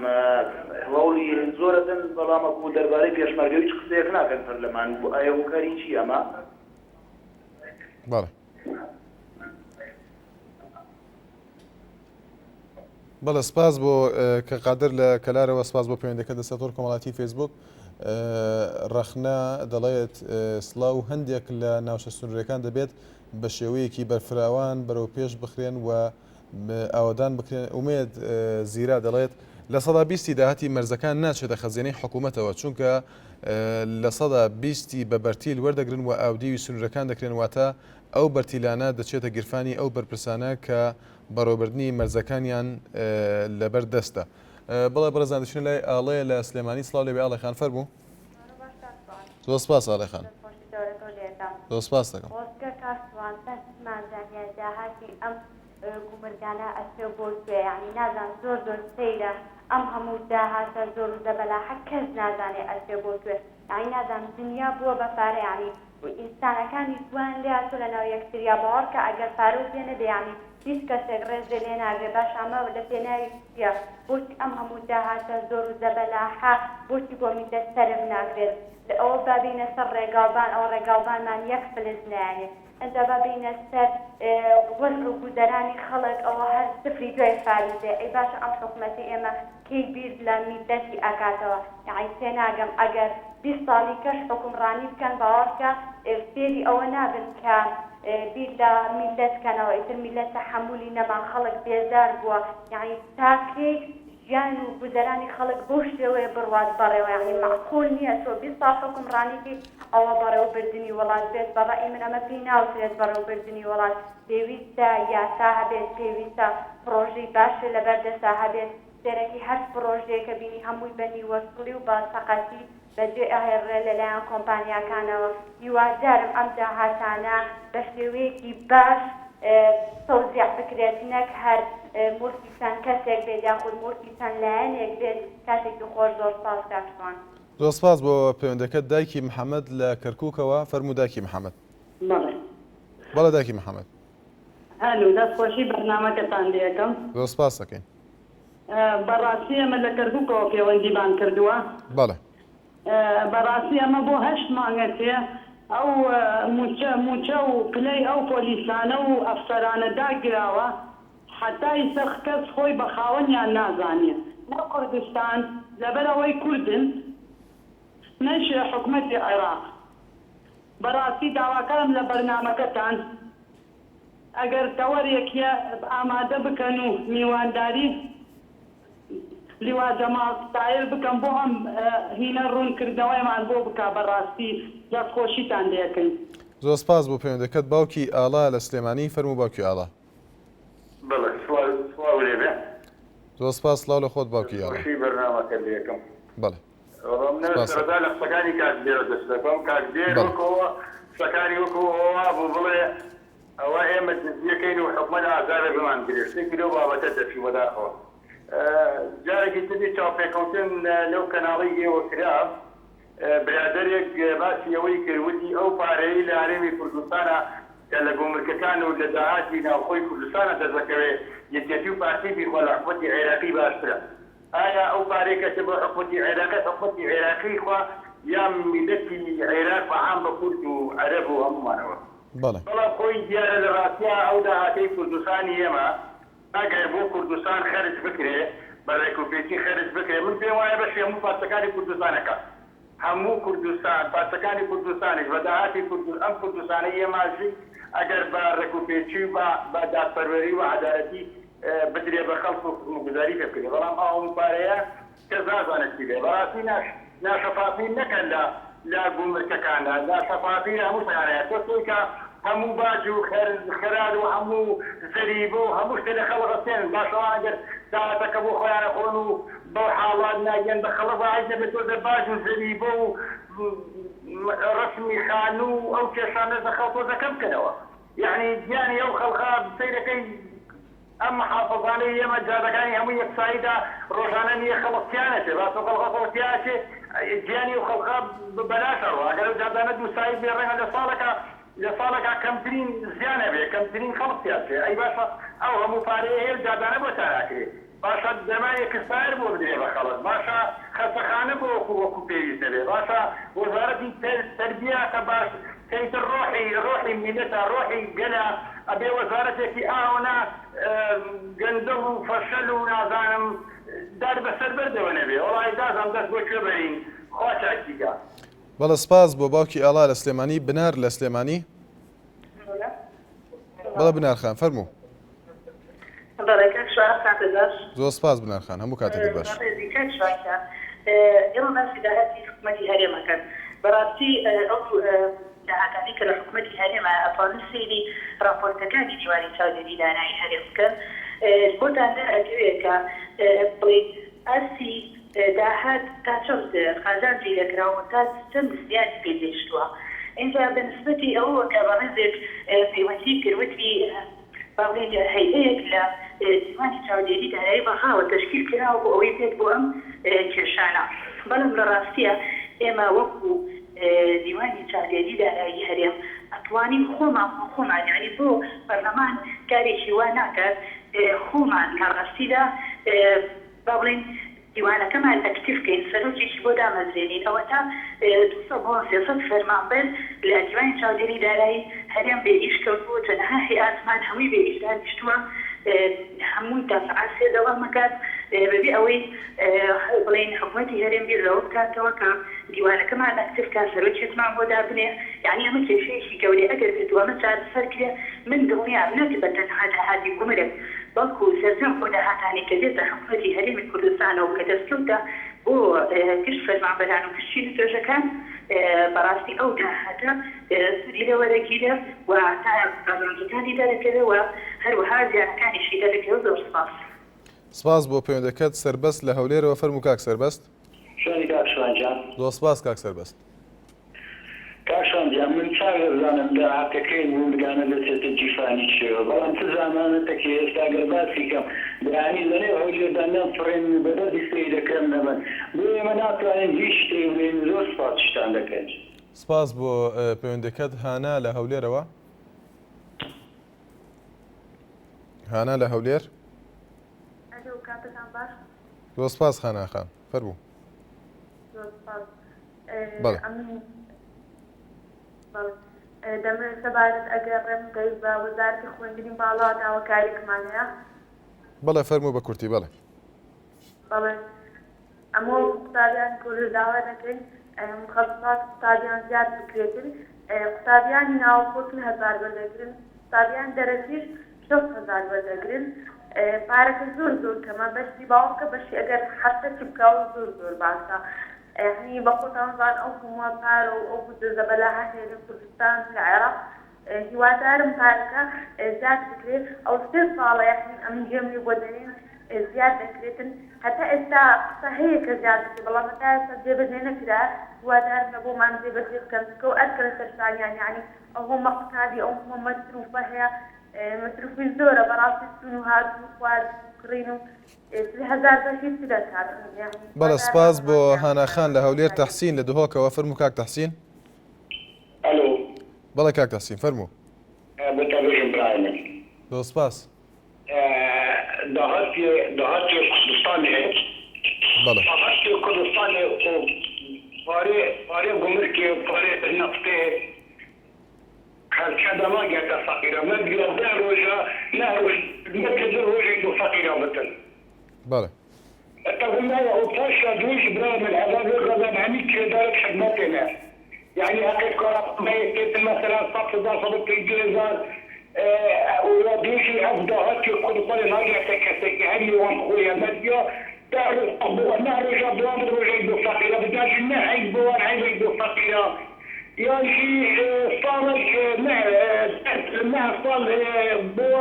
هەوڵی زۆرەدەن بەڵام وەکو دەربارەی پێشمەرگە هیچ قسەیەک ناکەن پەرلەمان ئایا هۆکاری چی ئەمە؟ بەڵێ. بەڵێ سپاس بۆ کە قادر لە کەلارەوە سپاس بۆ پەیوەندەکە لەسەر تۆڕ کۆمەڵاتی فەیسبوک ڕەخنە دەڵێت سڵاو هەندێک لە ناوچە سنوورەکان دەبێت بە شێوەیەکی بەرفراوان بەرەو پێش بخرێن و ئاوەدان بکرێن ئومێد زیرا دەڵێت 20%ی داهاتی مەرزەکان ناچێتە خەزێنەی حکوومەتەوە چونکە 20%ی بە بەرتیل وەردەگرن و ئاودیوی سنوورەکان دەکرێن واتە ئەو بەرتیلانە دەچێتە گیرفانی ئەو بەرپرسانە کە بەڕێوەبردنی مەرزەکانیان لەبەر دەستە. بەڵێ بەڕێزان دەچینە لای ئاڵێ لە سلێمانی سڵاو لێبێ ئاڵێ خان فەرموو. زۆر سپاس ئاڵێ خان. زۆر سپاس دەکەم. خۆزگە کاک شوان بەس بمانزانیایە داهاتی ئەم گومرگانە ئەچێ بۆ کوێ یانی نازانم زۆر زۆر سەیرە ئەم هەموو داهاتە زۆر و زەبەلاحە کەس نازانێ ئەچێ بۆ کوێ یانی نازانم دنیا بووە بە پارە یانی ئینسانەکانیش وایان لێهاتوە لەناو یەکتریا باوەڕکە ئەگەر پارەو پێ نەبێ یانی هیچ کەسێک ڕێزێ لێ ناگرێ باشە ئەمە لە پێناوی چیە بۆچی ئەم هەموو داهاتە زۆر و زەبەلاحە بۆچی بۆ میللەت سەرف ناکرێت ئەوە با بێینە سەر ڕێگاوبان ئەوە ڕێگاوبانمان یەک فلس نایەنێ ئنجا با بێینە سەر وەزع و گوزەرانی خەڵک ئەوە هەر سفری دوای فاریزەیە ئەی باشە ئەم حکومەتەی ئێمە کەی بیر لە میللەتی ئەکاتەوە یەعنی تێناگەم ئەگەر 20 ساڵی کەش حوکمڕانی بکەن باوەڕکە فێری ئەوە نابن کە بیر لە میللەت کەنەوە ئیتر میللەت تەحەمولی نەما خەڵک بێزار بووە یەعنی تا کەی ژیان و گوزەرانی خەڵک بەو شێوەیە بڕوات بەڕێوە یەعنی مەعقول نییە تۆ 20 ساڵ حوکمڕانی کەی ئەوە بەڕێوەبردنی وڵات بێت بە ڕەئی من ئەمە پێی ناوترێت بەڕێوەبردنی وڵات پێویستە یاسا هەبێت، پێویستە پڕۆژەی باش لەبەر دەستا هەبێت، سەیرەکی هەر پڕۆژەیەکە بینی هەمووی بە نیوەچڵی و بە سەقەتی بەجێ ئەهێڵرێ لەلایەن کۆمپانیاکانەوە، هیوادارم ئەم داهاتانە بە شێوەیەکی باش. تەوزیع بکرێت نەک هەر موڵکی چەند کەسێک بێت یاخود موڵکی چەند لایەنێک بێت کاتێکی خۆش زۆر سپاس کاک شوان. زۆر سپاس بۆ پەیوەندەکەت دایکی محەمەد لە کەرکوکەوە فەرموو دایکی محەمەد. بەڵێ. بەڵێ دایکی محەمەد. ئەلو دەست خۆشی بەرنامەکەتان لێ ئەکەم. زۆر سپاست ئەکەین. بەڕاستی ئێمە لە کەرکوکەوە پێوەندیمان کردووە. بەڵێ. بەڕاستی ئەمە بۆ هەشت مانگە چێ ئەو موچە موچە و پلەی ئەو پۆلیسانە و ئەفسەرانە داگیراوە حەتا ئیسە کەس خۆی بە خاوەنیان نازانێ نە کوردستان لەبەر ئەوەی کوردن نەش حکومەتی عێراق بەڕاستی داواکارم لە بەرنامەکەتان ئەگەر تەوەرێک یە ئامادە بکەن و میوانداری لیوا جەماڵ تایر بکەم بۆ ئەم هینە ڕوون کردنەوەیمان بۆ بکا بەڕاستی دەست خۆشیتان لێکەین. زۆر سپاس بۆ پەیوەندەکەت باوکی ئاڵا لە سلێمانی فەرموو باوکی ئاڵا. بەڵێ سڵاو سڵاو لێبێ. زۆر سپاس سڵاو لە خۆت باوکی ئاڵا. دەست خۆشی بەرنامەکەت لێکەم. بەڵێ. وەڵا من سپاس. سەرەتا لە قسەکانی کاک دێرۆ دەست پێکەم کاک دێر بەڵێ. وەکو ئەوە قسەکانی وەکو ئەوە وابوو بڵێ ئەوە ئێمە دزیەکەین و حکومەت ئازارە بمان گرێ شتێکی لەو بابەتە دەچوو بەداخەوە جارێکی تری چاوپێکەوتن لەو کەناڵەی ئێوە کرا برادەرێک باسی ئەوەی کرد وتی ئەو پارەیەی لە هەرێمی کوردستانە کە لە گومرکەکان و لە داهاتی ناوخۆی کوردستانە دەستدەکەوێ یەکێتی و پارتی بیخوا لە حکومەتی عێراقی باشترە ئایا ئەو پارەی کە بۆ حکومەتی عێراقی حکومەتی عێراقی خوا یا میلەتی عێراق بە عام بە کورد و عەرەب و هەموومانەوە بەڵێ. بەڵام خۆی دیارە لە ڕاستیا ئەو داهاتەی کوردستانی ئێمە ئەگەر بۆ کوردستان خەرج بکرێ بە ڕێکوپێکی خەرج بکرێ من پێم وایە بەشی هەموو پارچەکانی کوردستان ئەکا هەموو کوردستان پارچەکانی کوردستانیش بە داهاتی کوردو ئەم کوردستانەی ئێمە ئەژی ئەگەر بە ڕێکوپێکی و بە بە دادپەروەری و عەدالەتی بدرێ بە خەڵک و خزمەتگوزاری پێ بکرێ بەڵام ئەو هەموو پارەیە کەس نازانێت چی بێ بەڕاستی ناش ناشەفافی نەکەن لە لە گومرکەکاندا ناشەفافی لە هەموو شتەکانە تۆ چونکە هەموو باج و خەرار و هەموو زەریبە و هەموو شتێ لە خەڵک ئەستێنن باشە ئەوان ئەگەر داهاتەکە بۆ خۆیان ئەخۆن و بەو حاڵە نایەن بە خەڵک با هیچ نەبێت تۆزێ باج و زەریبە و ڕەسمی خانوو و ئەو کێشانەش لە خەڵک تۆزە کەم بکەنەوە یەعنی گیانی ئەو خەڵکە سەیرەکەی ئەم محافزانەی ئێمە جادەکانی هەموو یەک سایدە ڕۆژانە نیە خەڵک تیا نەچێ باسە خەڵکە خەڵک تیا ئەچێ گیانی ئەو خەڵکە بەلاش ئەڕوا ئەگەر ئەو جادانە دوو ساید بێ ڕەنگە لە ساڵێکا لە ساڵێکا کەمترین زیان هەبێ کەمترین خەڵک تیا بچێ ئەی باشە ئەو هەموو پارەیە هەیە و جادانە بۆ تا ناکرێ باشە دەرمانی ئێکسپایەر بۆ بدرێ بە خەڵک باشە خەستەخانە بۆ وەکو وەکو پێویست نەبێ باشە وەزارەتی تەربیە کە باش کە ئیتر ڕۆحی ڕۆحی میللەتە ڕۆحی گەلە ئەبێ وەزارەتێکی ئاوەنا گەندەڵ و فەشەل و نازانم دار بەسەر بەردەوە نەبێ وەڵاهی نازانم دەست بۆ کوێ بەرین خوا چاکی کا. بەڵێ سپاس بۆ باوکی ئاڵا لە سلێمانی بنار لە سلێمانی. بەڵێ بنار خان فەرموو. بەڵێ کاک شوان کاتت باش. زۆر سپاس بنار خان هەموو کاتێکت باش. بەڕێزی کاک شوان گیان ئێوە باسی داهاتی حکومەتی هەرێم ئەکەن بەڕاستی ئەو داهاتانەی کە لە حکومەتی هەرێمە ئەتوانن سەیری ڕاپۆرتەکانی دیوانی چاودێری دارایی هەرێم بکەن بۆتان دەرئەکەوێ کە بڵێین ئاستی داهات تا چەند قازانجی لێکراوە و تا چەند زیانی پێ گەیشتووە. ئینجا بە نسبەتی ئەوەوە کە بەڕێزێک پەیوەندی کرد وتی با بڵێین هەیئەیەک لە دیوانی چاودێری دارایی بەغاوە تەشکیل کراوە بۆ ئەوەی بێت بۆ ئەم کێشانە. بەڵام لە ڕاستیا ئێمە وەکوو دیوانی چاودێری دارایی هەرێم ئەتوانین خۆمان بۆ خۆمان یانی بۆ پەرلەمان کارێکی وا ناکات خۆمان لە ڕاستیدا با بڵێین دیوانەکەمان ئەکتیڤ کەین، سەرۆکێکی بۆ دامەزرێنین، ئەوەتا 200 بۆ 300 فەرمانبەر لە دیوانی چاودێری دارایی هەرێم بێ ئیش کەوتووە، چەنەها هەیئاتمان هەمووی بێ ئیش دانیشتووە، هەمووی تا سەعات سێ دەوام ئەکات، بەبێ ئەوەی بڵێین حکومەتی هەرێم بیر لەوە بکاتەوە کە دیوانەکەمان ئەکتیڤ کا، سەرۆکێکمان بۆ دابنێ، یەعنی ئەمە کێشەیەکی گەورەیە، ئەگەر بێتو ئەمە چارەسەر کرێ من دڵنیام نەک بە تەنها داهاتی گومرگ، بەڵکو سەرجەم ئەو داهاتانەی کە دێتە حکومەتی هەرێمی کوردستانەوە کە دەستکەوتە بۆ گشت فەرمانبەران و گشت چین و توێژەکان، بەڕاستی ئەو داهاتە سوودی لێ وەرەگیرێ و تا قازانجەکانی دەرەکەوێ و هەروەها زیانەکانیشی دەرەکەوێ. زۆر سپاس. سپاس بۆ پەیوەندەکەت سەربەست لە هەولێرەوە فەرموو کاک سەربەست. چۆنی کاک شوان گیان؟ زۆر سپاس کاک سەربەست. کاک شوان گیان من چاک ئەزانم داهاتەکەی گومرگانە دەچێتە گیرفانی کێوە بەڵام چ زامانەتەکێ ئێستا گەر باسی کەم بەیانی لەنێو هەولێردا نەمفڕێنن و بە دەردی سەری دەکەم نەبەن بۆیە ئێمە ناتوانین هیچ شتێک بڵێین زۆر سوپاسیشتان دەکەین. سپاس بۆ پەیوەندیەکەت هانا لە هەولێرەوە. هانا لە هەولێر. ئەلۆ کاتتان باش. زۆر سپاس هانا خان فەرموو. زۆر سپاس. بەڵێ. ئەمن بەڵێ دەمەوێت سەبارەت ئەگەر ڕێم بدەیت بە وەزارەتی خوێندنی باڵا داواکاریەکمان هەیە. بەڵێ فەرموو بە کورتی بەڵێ. بەڵێ ئەمە وەکو قوتابیانی کۆلێژ داوا دەکەین مخەسسات قوتابیان زیاد بکرێتن قوتابیانی ناوخۆ 40 هەزار وەردەگرن قوتابیان دەرەکیش 60 هەزار وەردەگرن پارەکە زۆر زۆر کەمە بەشی باوەڕکە بەشی ئەگەر هەفتەکی بکاوە زۆر زۆر باشە یەعنی بە خۆتان زان ئەو هەمووە پارە و ئەو بودجە زەبەلاحە هەیە لە کوردستان و لە عێراق هیوادارم پارەکە زیاد بکرێت ئەو سێ ساڵە یەعنی ئەمن گوێم لێ بووە دەلێن زیاد دەکرێتن هەتا ئێستا قسە هەیە کە زیاد بکرێت بەڵام هەتا ئێستا جێبەجێ نەکرا هیوادارم لە بۆمان جێبەجێ بکەن چونکە ئەو ئەرکە لەسەر شانیان یەعنی ئەو هەموو قوتابی ئەو هەموو مەسروفە هەیە مەسروفی زۆرە بەڕاستی چوون و هاتن و خواردن و کڕین و 40 هەزار بەشی چ دەکات یەعنی بەڵێ هیوادارم سپاس لە بۆ بۆمان زیاد هانا بکات خان لە هەولێر تەحسین لە دهۆکەوە فەرموو کاک تەحسین. ئەلۆ. بەڵێ کاک تەحسین فەرموو. بۆ تەبژم برای من. زۆر سپاس. داهاتی داهاتی کوردستانێ بەڵێ. داهاتی کوردستانێ و پارێ پارێ گومرکێ و پارێ نەفتێ خەلکە دەما گەتە فەقیرا مە بیا دە رۆژە نە رۆژ مە دو رۆژێک بۆ فەقیرا بتن. بەڵێ. اتقوا و پاشا دویش برای من ئەڤا ڤێ غەزەب هەمی کرێدارت خدمەتێ نە یەعنی هەقێت کارا مەیێ تێتن مەسەلەن سەد هزار 150 هزار و یا دویشی ئەڤ داهاتێ کوردستانێ ناگەتە کەسێکی هەر یێ وان خۆیە مەدیا دە ڕۆژ بۆ نە ڕۆژا بۆ وان ڕۆژێک بۆ فەقیرا بداژی نە هەیڤ بۆ وان هەیڤێک بۆ فەقیرا یانژی ساڵێک نە نە ساڵ بۆ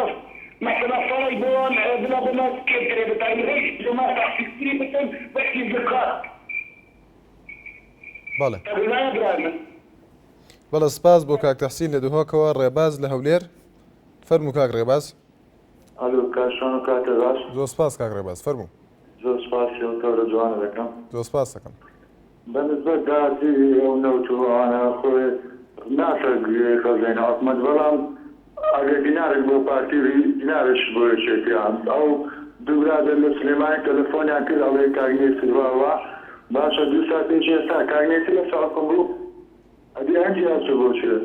مەسەلەن ساڵێک بۆ وان بلا بۆ ما کەمترێ بتاین هیچ بۆ ما تەخفیفتری بکەن وەکی زکات. بەڵێ. تەبوونایە برای من. بەڵێ سپاس بۆ کاک تەحسین لە دهۆکەوە، ڕێباز لە هەولێر. فەرموو کاک ڕێباز. ئەلۆ کاک شوان و کاتت باش. زۆر سپاس کاک ڕێباز فەرموو. زۆر سپاسی ئەو تەورە جوانە دەکەم. زۆر سپاس دەکەم. بە نسبەت داهاتی ئەو نەوت و ئەوانە خۆی ناتە گوێی خەزێنە حکومەت بەڵام ئەگەر دینارێک بۆ پارتی بی دینارێکیش بۆ یەکێتی ئەو دوو برادەر لە سلێمانی تەلەفۆنیان کرد ئەڵێ کاک نێچیر وا وا باشە دوو سات پێش ئێستا کاک نێچیر لەسەر حوکم بوو ئەدی ئەنجی ئەچوو بۆ کوێ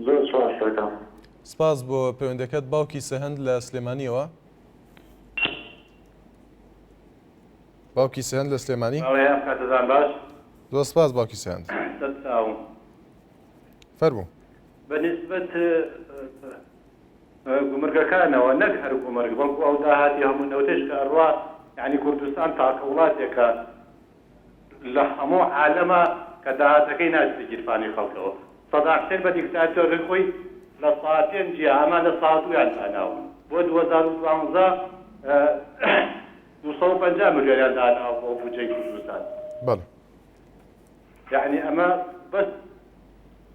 زۆر سوپاست دەکەم. سپاس بۆ پەیوەندەکەت باوکی سەهەند لە سلێمانیەوە. باوکی سەهەند لە سلێمانی. بەڵێ ئەم کاتەتان باش. زۆر سپاس باوکی سەهەند. سەر چاوم. فەرموو. بە نیسبەت گومرگەکانەوە نەک هەر گومرگ بەڵکو ئەو داهاتی هەموو نەوتەش کە ئەڕوا یانی کوردستان تاکە وڵاتێکە لە هەموو عالەما کە داهاتەکەی ناچێتە گیرفانی خەڵکەوە. سەدام حسێن بە دیکتاتۆری خۆی لە سا پێنج یا ئەمان لە سا دوویان داناوە. بۆ 2012 250 ملیۆنیان داناوە بۆ بودجەی کوردستان. بەڵێ. یەعنی ئەمە بەس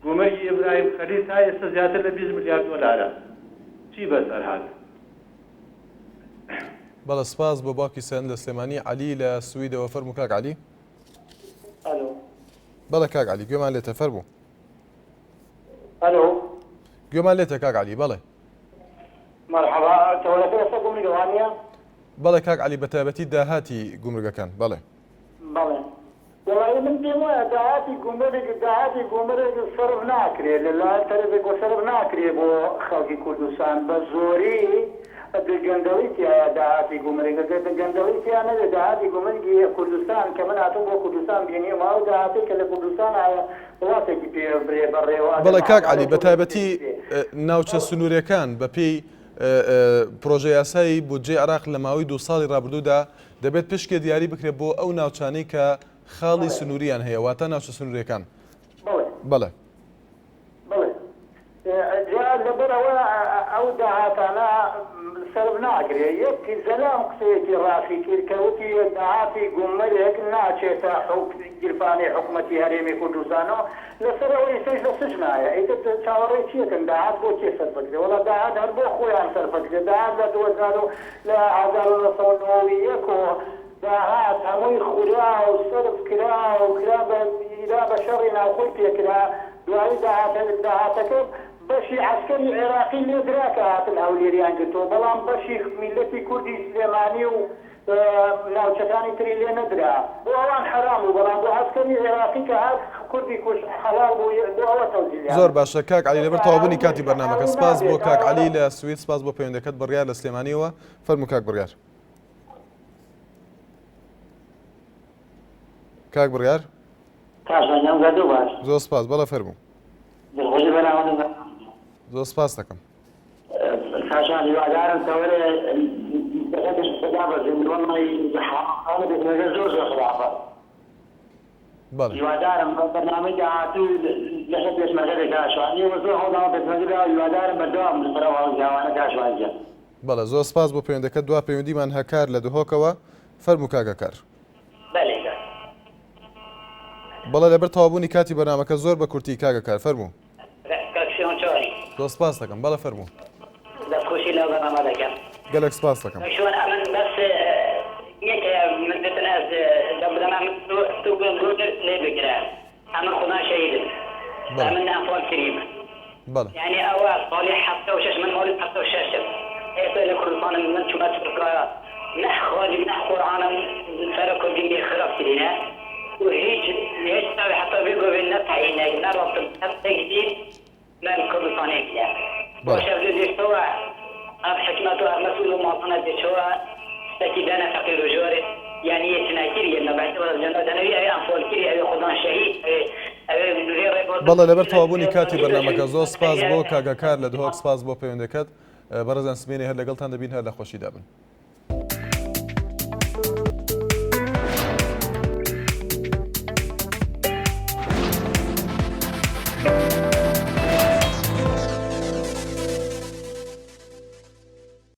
گومرگی ئیبراهیم خەلیل تا ئێستا زیاتر لە 20 ملیار دۆلارە. چی بەسەر هات؟ بەڵێ سپاس بۆ باوکی سەند لە سلێمانی عەلی لە سویدەوە فەرموو کاک عەلی. ئەلۆ. بەڵێ کاک عەلی گوێمان لێتە فەرموو. ئەلۆ. گوێمان لێتە کاک عەلی بەڵێ. مەرحەبا تەوەرەکە لەسەر گومرگە وانییە؟ بەڵێ کاک عەلی بەتایبەتی داهاتی گومرگەکان بەڵێ. بەڵێ. وەڵایی من پێم وایە داهاتی گومرگ داهاتی گومرگ سەرف ناکرێ لە لایەن تەرەفێکەوە سەرف ناکرێ بۆ خەڵکی کوردستان بە زۆری گەندەڵی تیایە داهاتی گومرگ ئەگەر گەندەڵی تیا نەبێ داهاتی گومرگی کوردستان کە من هاتووم بۆ کوردستان بینیومە ئەو داهاتەی کە لە کوردستان هەیە وڵاتێکی پێ برێ بەڕێوە ئەگەر بەڵێ کاک عەلی عەدالەت بە و تایبەتی ڕێکوپێکی بێ. ناوچە سنوورێکان بە پێی پرۆژە یاسای بودجەی عێراق لە ماوەی دوو ساڵی ڕابردوودا دەبێت پشکێ دیاری بکرێت بۆ ئەو ناوچانەی کە خاڵی سنووریان هەیە واتە ناوچە سنووریەکان. بەڵێ. بەڵێ. جا لەبەر ئەوە ئەو داهاتانە سەرف ناکرێ یەک زەلام قسەیەکی ڕاستی کرد کە وتی داهاتی گومرگ ناچێتە گیرفانی حکومەتی هەرێمی کوردستانەوە لەسەر ئەوە ئیستەش لە سجنایە ئیتر چاوەڕێی چیەکەن داهات بۆ کێ سەرف ئەکرێ وەڵا داهات هەر بۆ خۆیان سەرف ئەکرێ داهات لە 2000 و لە 1991 وە داهات هەمووی خورا و سەرف کرا و کرا بە ئیرا بە شەڕی ناوخۆی پێکرا دوایی داهاتە داهاتەکە بەشی عەسکەری عێراقی لێ درا کە هاتن هەولێریان گرتەوە بەڵام بەشی میللەتی کوردی سلێمانی و ناوچەکانی تری لێ نەدرا بۆ ئەوان حەرام بوو بەڵام بۆ عەسکەری عێراقی کە هات کوردی کوشت حەڵاڵ بوو بۆ ئەوە تەوزیعیان زۆر باشە کاک عەلی لەبەر تەواوبوونی کاتی بەرنامەکە سپاس بۆ کاک عەلی لە سوید سپاس بۆ پەیوەندەکەت بڕیار لە سلێمانیەوە فەرموو کاک بڕیار. کاک بڕیار. زۆر سپاس بەڵێ فەرموو. دڵخۆشی بەرامبەر زۆر سپاس دەکەم. کاک هیوادارم تەوەرێ دابەزێنی وەڵی حاڵی پێشمەرگە زۆر زۆر خراپە. بەڵێ. هیوادارم بەرنامەی داهاتوو لەسەر پێشمەرگە بێ کاک شوان ئێوە زۆر هەوڵداوە پێشمەرگە بێ هیوادارم بەردەوام بن لەسەر ئەو هەنگاوانە کاک شوان گیان. بەڵێ زۆر سپاس بۆ پەیوەندەکەت دوا پەیوەندیمان هەکار لە دهۆکەوە فەرموو کاک هەکار. بەلێ کاک. بەڵێ لەبەر تەواوبوونی کاتی بەرنامەکە زۆر بە کورتی کاک هەکار فەرموو. کاک شێوان چۆنی؟ زۆر سپاس دەکەم بەڵێ فەرموو. دەست خۆشی لەو بەرنامە دەکەم. گەلەک سپاس دەکەم. کاک شوان ئەمن بەس یەکێ من بتن ئەز لەو بەرنامە تو تو گۆ لێ بگرە ئەمن خودان شەهیدم بەڵێ. ئەمن ئەنفال کریم. بەڵێ. یانی ئەوە ساڵی 76 من ماڵی 76م ئێستا لە کوردستانم من چوومە تورکیا نە خواجم نە قورئانم سەر کوردی لێ خراپ کرینە و هیچ هیچ ناوی حتا بێ گۆێ نە تەعینێک نە ڕاتب نە تەکدیر من کوردستانێک نیە بەڵێ. باشە دێ چۆوە ئەم حکمەت و ئەم مەسئول و مازنە دێ چۆوە شتەکی دەنە فەقیر و ژۆر یانی یە چناکری یە نەبەعی وەرە جەنە دەنەوی ئەوێ ئەنفال کری ئەوێ خودان شەهید ئەوێ ئەوێ لێ ڕێباز بەڵێ لەبەر تەواوبوونی کاتی بەرنامەکە زۆر سپاس بۆ کاک هەکار لە دهۆک سپاس بۆ پەیوەندەکەت بەڕێزان سبەینێ هەر لەگەڵتان دەبین هەر لە خۆشیدا بن.